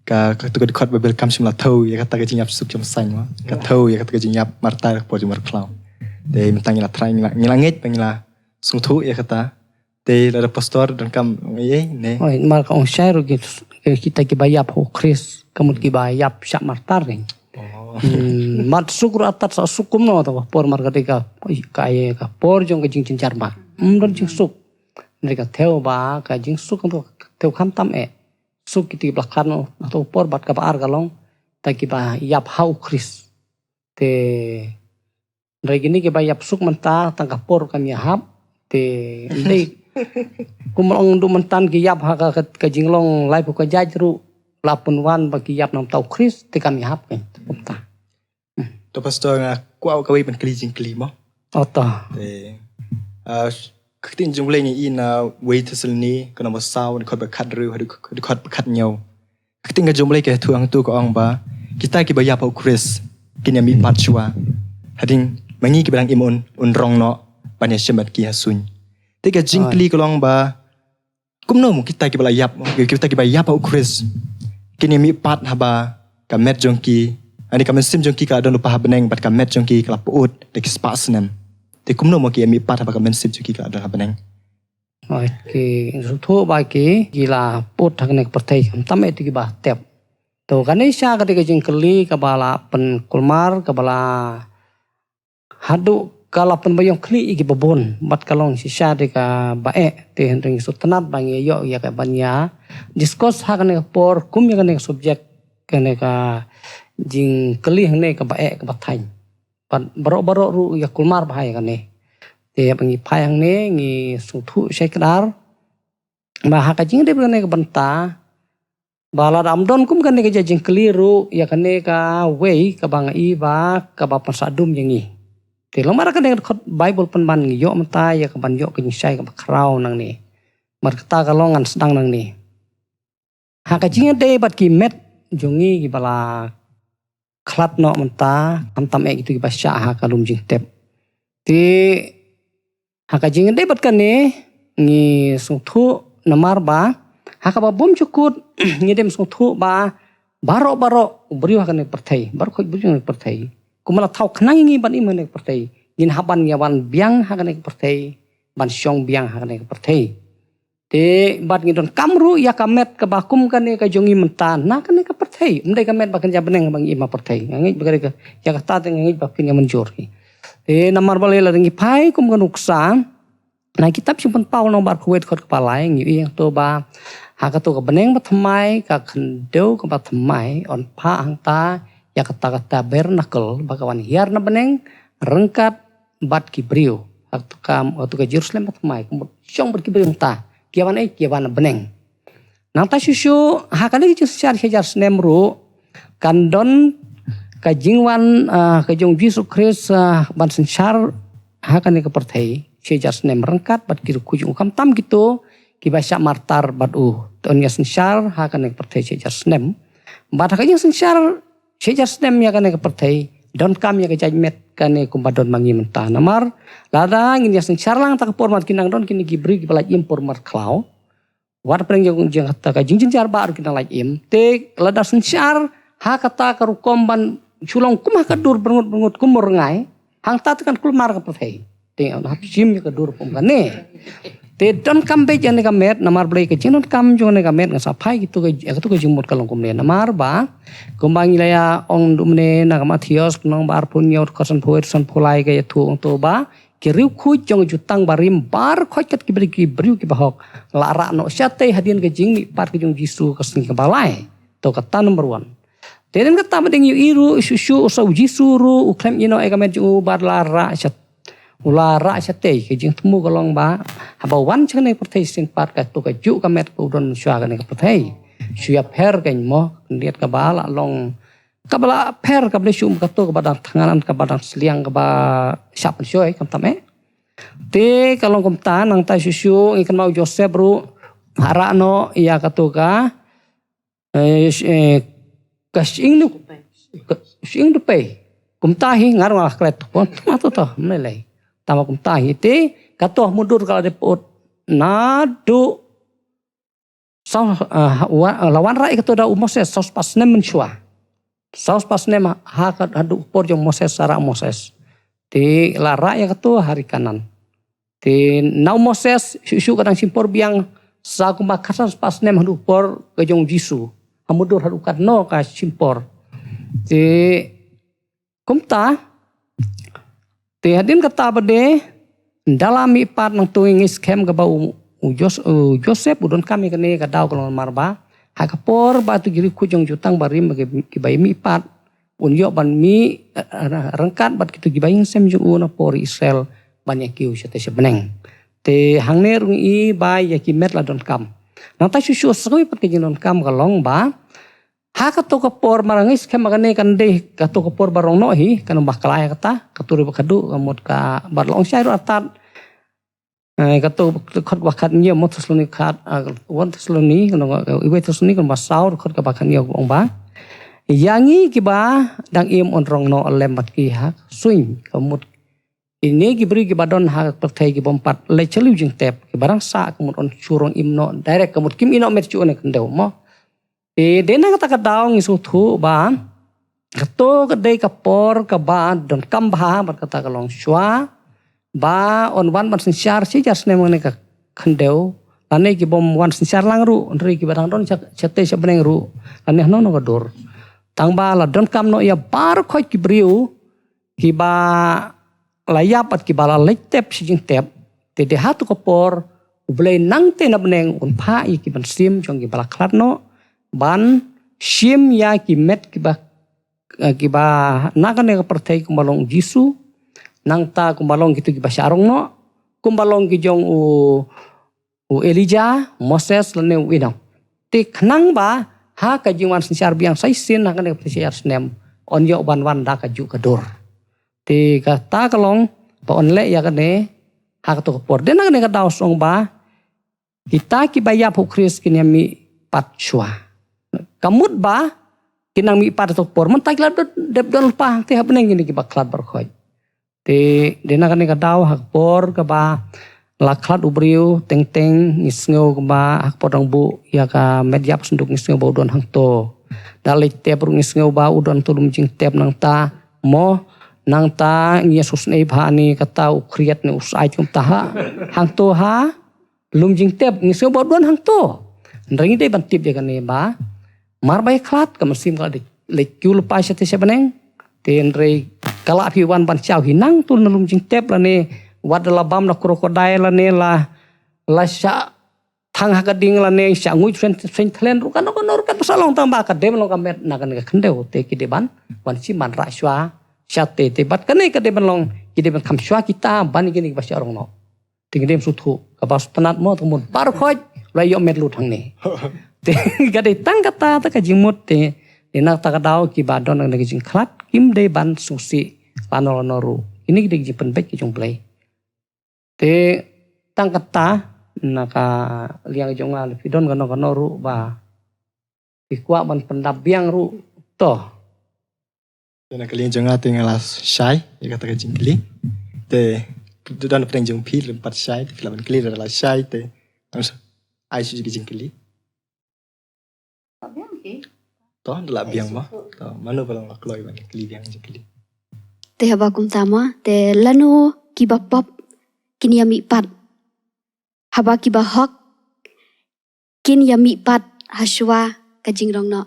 Ka, kato ka dkhot Baibl kam shym la thew ïa kata ka jingïap suk ïap saiñ mo. Ka thew ïa kata ka jingïap martar ka por jong u mrad khlaw. Te mynta ngi la try ngi la, ngi la ngeit ba ngi la sngewthuh ïa kata. Te lada pastor donkam ong ei ei ne. Oi, namar ka ong shai ruh ki, ki, kita kiba ïap ha u Khrist, ka mut kiba ïap shah martar kein. Oh. Hmm, mat suk ruh atat sa suk kumno ta ka por mar ka dei ka, oi, ka, ka por jong ka jingjynjar ba. Hmm, don jingsuk. Hynrei ka thew ba, ka jingsuk ka thew khamtam eh. Suk kita kiba la khan noh, na to por bad kaba ar ka long, ta kiba ïap ha u Khrist. Te Hynrei kine kiba ïap suk mynta tang ka por kam ïahap. Te ym dei kum ong duh mynta ki ïap ha ka, ka, ka jinglong laiphew ka jait ruh la pynwan ba ki ïap na ka bynta u Khrist te kam ïahap kein kumta. To pastor nga kwah kawei ban kylli jingkylli mo. Oto. Te, ah, ka ktien jong U Blei ngi i na wei Thessaloni ka lynnong ba saw dkhot ba khathynriew haduh dkhot ba khathynñiew. Ka ktien ka jong U Blei ka ïathuh hangto ka ong ba kita kiba ïap ha u Khrist kin ïa mihpat shuwa. Hadien ma ngi kiba dang im un, un rong noh ban ïashem bad ki ha suiñ. Te ka jingkylli ka long ba kumno mo kita kiba la ïap, kita kiba ïap ha u Khrist kin ïa mihpat haba ka met jong ki, ani ka mynsiem jong ki ka la don lypa ha bneng bad ka met jong ki ka la pyut da ki spah snem. Te kumno mo ki ïa mihpat haba ka mynsiem jong ki ka la don ha bneng. Hooid, ki sngewthuh ba ki, ki la pyut ha kane ka pyrthei, khamtam eh kito kiba tep. To kane sha ka dei ka jingkylli kaba la pynkulmar, kaba la haduh ka la pynbiang khlieh ïa kiba bun, bad ka long shisha dei kaba eh, te hynrei ngi sngewtynnat ba ngi ïoh ïa ka ban ïa discuss ha kane ka por, kum ïa kane ka subject, kane ka jingkylli hangne kaba eh kaba thaiñ. Bad baroh baroh ruh ïa kulmar bha ïa kane. Te haba ngi phai hangne ngi sngewthuh shai kdar ba ha ka jingdep kane ka bynta ba lada ym don kum kane ka jingkylli ruh ïa kane kawei kaba nga i ba kaba pynsah dum ïa ngi. Te lymar kane ka dkhot Baibl pynban ngi ïoh mynta ïa kaban ïoh ka jingshai kaba khraw nangne. Namar kata ka long ngan sdang nangne. Ha ka jingïadei bad ki met jong ngi kiba la khlad noh mynta, khamtam eh kito kiba shah ha ka lum jingtep. Te ha ka jingïadei bad kane ngi sngewthuh namar ba ha kaba bymjukut ngi dei sngewthuh ba baroh baroh u briew ha kane ka pyrthei, baroh khoit briew ha kane ka pyrthei, kumba la thaw khnang ïa ngi ban im ha kane ka pyrthei, ngin hap ban ïa wan biang ha kane ka pyrthei, ban shong biang ha kane ka pyrthei. Te bad ngi donkam ruh ïa ka met kaba kum kane ka jong ngi mynta na kane ka pyrthei. Ym dei ka met ba kynja bneng ba ngi im ha pyrthei. Nga ngeit ba ka dei ka, ïa kata te nga ngeit ba phin ïa mynjur hi. Te namar balei lada ngi phai kum ka nuksa na kitab Jingpynpaw lynnong ba arphew wei dkhot kaba lai ngi ïohi hangto ba ha kato ka bneng ba thymmai, ka khyndew kaba thymmai yn phah hangta ïa kata ka tabernacle ba ka wan hiar na bneng ryngkat bad ki briew. Hato ka, hato ka Jerusalem ba thymmai, ka mut shong bad ki briew mynta. Ki ïa wan ei, ki ïa wan na bneng. Nangta shuh shuh, ha kane ka jingsynshar shi hajar snem ruh, kan don ka jingwan, ah, ka jong u Jisu Khrist, ah, ban synshar ha kane ka pyrthei. shi hajar snem ryngkat bad ki riewkhuid jong u, khamtam kito kiba shah martar bad u. Te un ïa synshar ha kane ka pyrthei shi hajar snem. Bad ha ka jingsynshar shi hajar snem ïa kane ka pyrthei, donkam ïa ka judgment kane kumba don ma ngi mynta. Namar lada ngin ïa synshar lang ta ka por, mar ki nang don kine ki briew kiba lait im por markhlaw. Wat pyrshang jong jong kata ka jingjynjar ba ruh ki nang lait im. Te lada synshar ha kata ka rukom ban shu long kum ha ka dur berngut berngut kum u rngai, hangta te kan kulmar ka pyrthei. Te hap shim ïa ka dur kum kane. Te donkam beit ïa kane ka met, namar balei ka jingdonkam jong kane ka met, nga sa phai kito ka, kito ka jingmut ka long kumne. Namar ba kumba ngi la ïa ong mynne na ka Mathaios, ka lynnong ba arphew hynñiew, dkhot sanphew wei, sanphew lai, ka ïathuh ong to ba ki riewkhuid jong ka jutang barim baroh khoit kat kiba dei ki briew kiba hok, la rah noh shatei hadien ka jingmihpat ka jong u Jisu ka sngi kaba lai. To kata number one. Te hadien kata, ma dang ïohi ruh shuh shuh, u sa u Jisu ruh u khlem ïehnoh ïa ka met jong u bad la rah sha, u la rah shatei. Ka jingthmu ka long ba haba wan sha kane ka pyrthei shisien pat, kato kajuh ka met ka u don mynshuwa kane ka pyrthei. Shu ïapher kein mo, khyndiat kaba la long, kaba la pher kaba la shu, kato kaba dang thngan, kaba dang sliang, kaba shah pynshoi, khamtam eh. Te ka long kumta, nangta shuh shuh ngi kynmaw u Joseph ruh, ha rah noh ïa kato ka, eh, sh-, eh, ka shyieng nu, ka shyieng dupei. Kumta hi, nga ruh nga klet to, pon, tama to to, mlei lei. Tama kumta hi, te kato ha mudui ka la dep ut naduh saw, ah, wa-, la wanrah ïa kato da u Moses, saw spah snem mynshuwa. Saw spah snem ha ka, haduh por jong Moses, sa rah Moses. Te la rah ïa kato ha ri Kanaan. Te na u Moses shuh shuh ka dang shim por biang, sa kumba khatsan spah snem haduh por ka jong u Jisu. Ha mudui haduh katno ka shim por. Te kumta, te hadien kata pat de, da la mihpat nangto, ngi skhem kaba u, u Jos-, u Joseph u donkam ïa kane ka daw ka long namar ba ha ka por ba kito ki riewkhuid jong ka jutang barim ki, kiba ïa mihpat, un ïoh ban mih, eh, eh, ryngkat bad kito kiba ïeng sem jong u na por Israel ban ïa kiew shatei sha bneng. Te hangne ruh ngi i ba ïa ki met la donkam. Nangta shuh shuh sa kawei pat ka jingdonkam ka long ba ha kato ka por, mar ngi skhem ba kane kan dei kato ka por ba rong noh hi, kan ym bakla ïa kata, kato ruh ba khadduh, ka mut ka, bad la ong shai ruh artat, eh, kato dkhot kaba khathynñiew, mo Thessaloni khat, ah, One Thessaloni, kano, eh, Iwei Thessaloni, kano ba saw, dkhot kaba khathynñiew, ong ba ïa ngi kiba dang im un rong noh lem bad ki ha suiñ, ka mut kine ki briew kiba don ha pyrthei ki bym pat leit sha liu jingtep, kiba dang sah, ka mut un shu rong im noh direct, ka mut kim ïehnoh met shuh na khyndew mo. Te dei na kata ka daw ngi sngewthuh ba kato ka dei ka por kaba donkam bha bad kata ka long shuwa ba un wan ban synshar shi hajar snem kane ka khyndew, lane ki bym wan synshar lang ruh, hynrei kiba dang don sha, shatei sha bneng ruh, lane hano hano ka dur. Tang ba la donkam noh ïa baroh khoit ki briew kiba la ïap bad kiba la leit tep shi jingtep. Te dei ha kato ka por U Blei nangtei na bneng un phah ïa ki mynsiem jong kiba la khlad noh ban shim ïa ki met kiba, eh, kiba na kane ka pyrthei kumba long u Jisu, nangta kumba long kito kiba shah rong noh, kumba long ki jong u u Elijah, Moses lane u Enoch. Te khnang ba ha ka jingwan synshar biang sa shisien ha kane ka pyrthei shi hajar snem, un ïoh ban wan da kajuh ka dur. Te kata ka long ba un leh ïa kane ha kato ka por. Dei na kane ka daw sngewbha kita kiba ïap ha u Khrist kin ïa mihpat shuwa. Ka mut ba kin nang mihpat ha kato ka por, mynta ki la dep don lypa hangtei ha bneng kine kiba khlad baroh khoit. Te dei na kane ka daw ha ka por kaba la khlad u briew, teng teng ngi sngew kaba ha ka por dang buh ïa ka met ïap synduk ngi sngew ba u don hangto. Da leit tep ruh ngi sngew ba u don to lum jingtep nangta mo, nangta ngi ïa sngewsynei bha ne kata u khriat ne u sait kumta ha. Hangto ha lum jingtep ngi sngew ba u don hangto. Hynrei ngi dei ban tip ïa kane ba mar ba ïa khlad ka mynsiem ka la dei leit kiew lypa shatei sha bneng. Te hynrei ka lah phi wan ban shaw hi nangto na lum jingtep lane wat da la bam na crocodile lane la, la shah thang ha ka ding lane shah nguid seng, seng thlen ruh kano kano ruh kan sa long tang ba ka dei ban long ka met na kane ka khyndew. Te ki dei ban wan shim ban rah shuwa shatei, te bad kane ka dei ban long, ki dei ban kham shuwa kita ban kine kiba shah rong noh. Te ngi dei ban sngewthuh kaba sngewtynnat mo, te ka mut baroh khoit la ïoh met lut hangne. Te ka dei tang kata, ta ka jingmut te, dei na kata ka daw kiba don na ka jingkhlad kim dei ban sngewsih lano lano ruh. Kine ki dei ki jingpynbeit ki jong U Blei. Te tang kata na ka liang jong nga, lada phi don kano kano ruh ba phi kwah ban pyndap biang ruh, to. Te na ka liang jong nga te nga la shai ïa kata ka jingkylli. Te don pdeng jong phi lem pat shai, te phi lah ban kylli, lada la shai te ai shuh ka jingkylli. To, da lah biang mo. To, mano ba long la kloi ban kylli biang jingkylli. Te haba kumta mo, te lano kiba pop kin ïa mihpat, haba kiba hok kin ïa mihpat hashwa ka jingrong noh.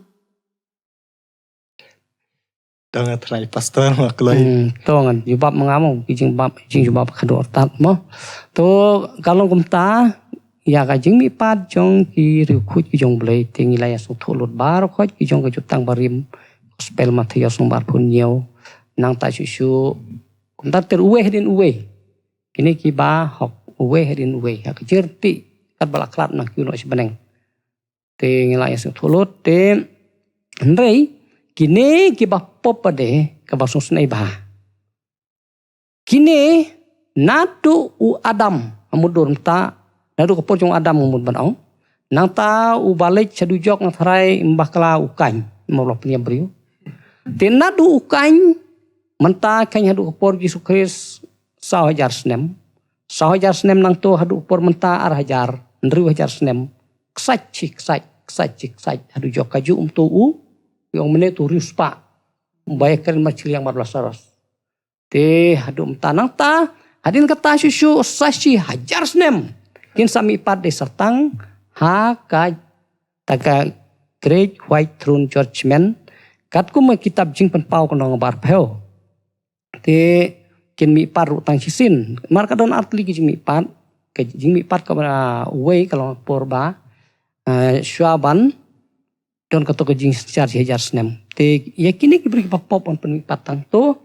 To nga trai pastor ma kloi. Hmm, to ngan jubab ma nga mo, ki jingjubab, jingjubab ka dor tat mo. To ka long kumta, ïa ka jingmihpat jong ki riewkhuid ki jong U Blei, te ngi la ïa sngewthuh lut baroh khoit ki jong ka Jutang Barim, Gospel Mathaios lynnong ba arphew hynñiew, nangta shuh shuh kumta ter uwei hadien uwei. Kine kiba hok uwei hadien uwei ha ka jingryntih katba la khlad na ki u noh shi bneng. Te ngi la ïa sngewthuh lut te, hynrei kine kiba pop pat de kaba sngewsynei bha. Kine naduh u Adam ha mut dur mynta, naduh ka por jong u Adam ha mut ban ong. Nangta uba leit sha dujok nga tharai mynba kala u Kain, mynba la pynïap briew. Te naduh u Kain mynta khein haduh ka por Jisu Khrist saw hajar snem. Saw hajar snem nangto haduh ka por mynta ar hajar, hynriew hajar snem. Ksait shi ksait, ksait shi ksait, haduh jok kajuh um to u, u ong mynne to riewspah. Ba ïa kren ma shiliang bad Lasaros. Te haduh mynta nangta, hadien kata shuh shuh sa shi hajar snem kin sa mihpat dei sa tang ha ka ta ka Great White Throne Judgment, katkum ka kitab Jingpynpaw ka lynnong ba arphew. Te kin mihpat ruh tang shisien. Namar ka don artylli ki jingmihpat, ka jingmihpat kaba uwei ka long por ba, eh, shuwa ban don kato ka jingsynshar shi hajar snem. Te ïa kine ki briew kiba pop yn pynmihpat tang to.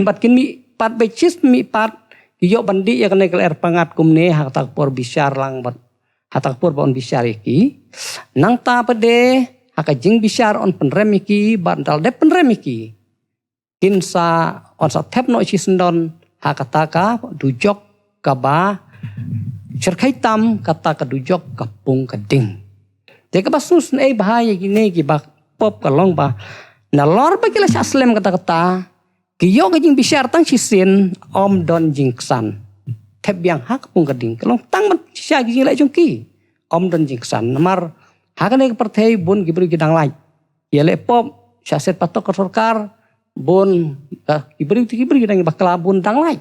Bad kin mihpat beit shisien mihpat, ki ïoh ban dih ïa kane ka lyer pyngngad kumne ha kata ka por bishar lang bad ha kata ka por ba yn bishar ïa ki. Nangta pat de ha ka jingbishar yn pynrem ïa ki, bad ynda la dep pynrem ïa ki, kin sa, yn sa thep noh shisyndon ha kata ka dujok kaba shyrkhei tam, kata ka dujok ka pung ka ding. Te kaba sngewsynei bha ïa kine kiba pop ka long ba nalor ba ki la shah slem kata kata, ki ïoh ka jingbishar tang shisien, ym don jingksan. Thep biang ha ka pung ka ding, ka long tang ban shisha ki jingleh jong ki, ym don jingksan. Namar ha kane ka pyrthei bun ki briew ki dang lait. Ïaleh pop, shah set patok ka sorkar, bun, ah, ki briew, ki briew dang bakla bun dang lait.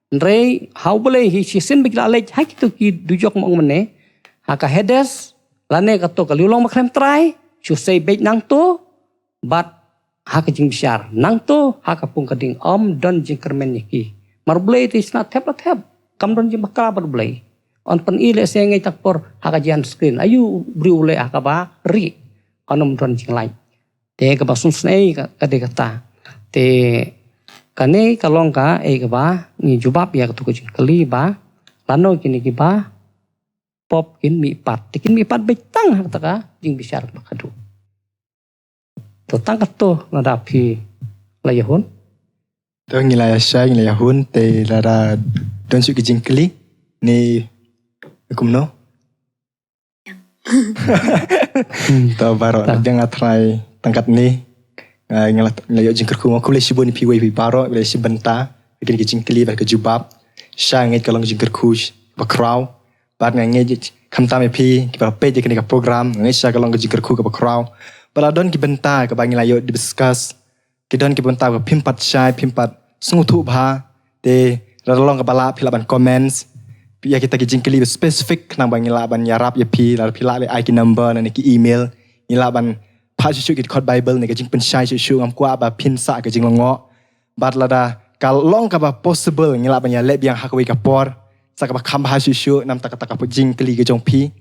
Hynrei ha U Blei hi shisien ba ki la leit ha kito ki dujok ma ong mynne, ha ka Hades, lane kato ka liang long ba khlem trai, shu sei beit nangto, bad ha ka jingbishar nangto, ha ka pung ka ding, ym don jingkyrmen ïa ki. Namar U Blei te shisha thep la thep, kam don jingbakla bad U Blei. Yn pyni lehse ngeit ta ka por ha ka giant screen, aïu briew u leh ha kaba rieh, ym don jinglait. Te kaba sngewsynei ka, ka dei kata. Te kane ka long kaei kaba ngi jubab ïa kato ka jingkylli ba lano kine kiba pop kin mihpat. Te kin mihpat beit tang ha kata ka jingbishar ba khadduh. To tang kato, lada phi la ïahun. To ngi la ïashai, ngi la ïahun, te lada don shuh ki jingkylli ne kumno? Hmm. To baroh, ta. Lada nga trai tang katne. Ah, ngi la, ngi la ïoh jingkyrkhu, nga khublei shibun ïa phi wei phi baroh, khublei shibun ta. Ïa kine ki jingkylli bad ka jubab. Sha ngeit ka long jingkyrkhu ba khraw. Bad nga ngeit khamtam ïa phi kiba peit ïa kane ka program, nga ngeit sha ka long ka jingkyrkhu kaba khraw. Bad la don ki bynta kaba ngi la ïoh discuss. Ki don ki bynta ba phim pat shai, phim pat sngewthuh bha. Te lada long kaba lah phi lah ban comments ïa kita ki jingkylli ba specific khnang ba ngi lah ban ïarap ïa phi, lada phi lah leh ai ki number ne ki email, ngi lah ban phah shuh shuh ki dkhot Bible ne ka jingpynshai shuh shuh, ngam kwah ba phin sah ka jinglyngngoh. Bad lada ka long kaba possible ngi lah ban ïaleh biang ha kawei ka por sa kaba kham bha shuh shuh namar kata ka jingkylli ka jong phi.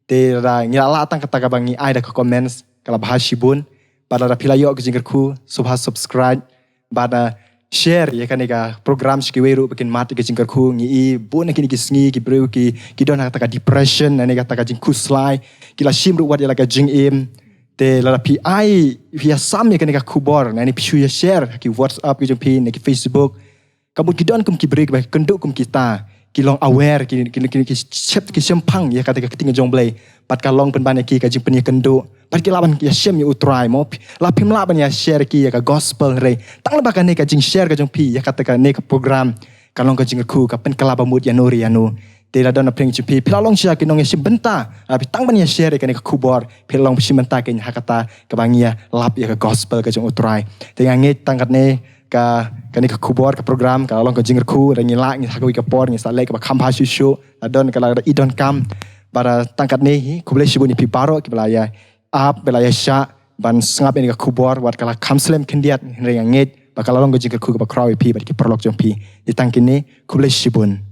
Te lada ngi la lah tang kata kaba ngi ai da ka comments ka la bha shibun. Bad lada phi la ïoh ka jingkyrkhu sngewbha subscribe. Bad, uh, share ïa kane ka program sha kiwei ruh ba kin mad ïa ka jingkyrkhu. Ngi i bun na kine ki sngi ki briew ki, ki don ha kata ka depression, na ne kata ka jingkhuslai, ki la shim ruh wat ïa la ka jingim. Te lada phi ai, phi ïa sam ïa kane ka khubor, na ne phi shu ïa share ha ki WhatsApp ki jong phi, na ki Facebook. Ka mut ki don kum ki briew kiba kynduh kum kita. ki long aware, ki ki ki ki shep ki shemphang ïa kata ka ktien jong Blei. Bad ka long pynban ïa ki ka jingpynïakynduh. Bad ki lah ban ïashem ïa U Trai mo. La phim lah ban ïa share ki ïa ka gospel re. Tang laba kane ka jingshare ka jong phi ïa kata kane ka program ka long ka jingkyrkhu ka pynkylla ba mut ïa no re ïa no. Te la don na pdeng jong phi, phi la long sha ki nongïashim bynta. Phi tang ban ïa share ïa kane ka khubor, phi la long shim bynta kein ha kata kaba ngi ïa lap ïa ka gospel ka jong U Trai. Te nga ngeit tang katne ka kane ka khubor ka program ka la long ka jingkyrkhu, re ngi lah ngi ha kawei ka por ngi sa leh kaba kham bha shuh shuh. La don ka la i donkam. Bad tang katne hi khublei shibun ïa phi baroh kiba la ïa ap, ba la ïa shah ban sngap ïa ka khubor, wat ka la kham slem khyndiat, hynrei nga ngeit ba ka la long ka jingkyrkhu kaba khraw ïa phi bad ki paralok jong phi. Te tang kine, khublei shibun.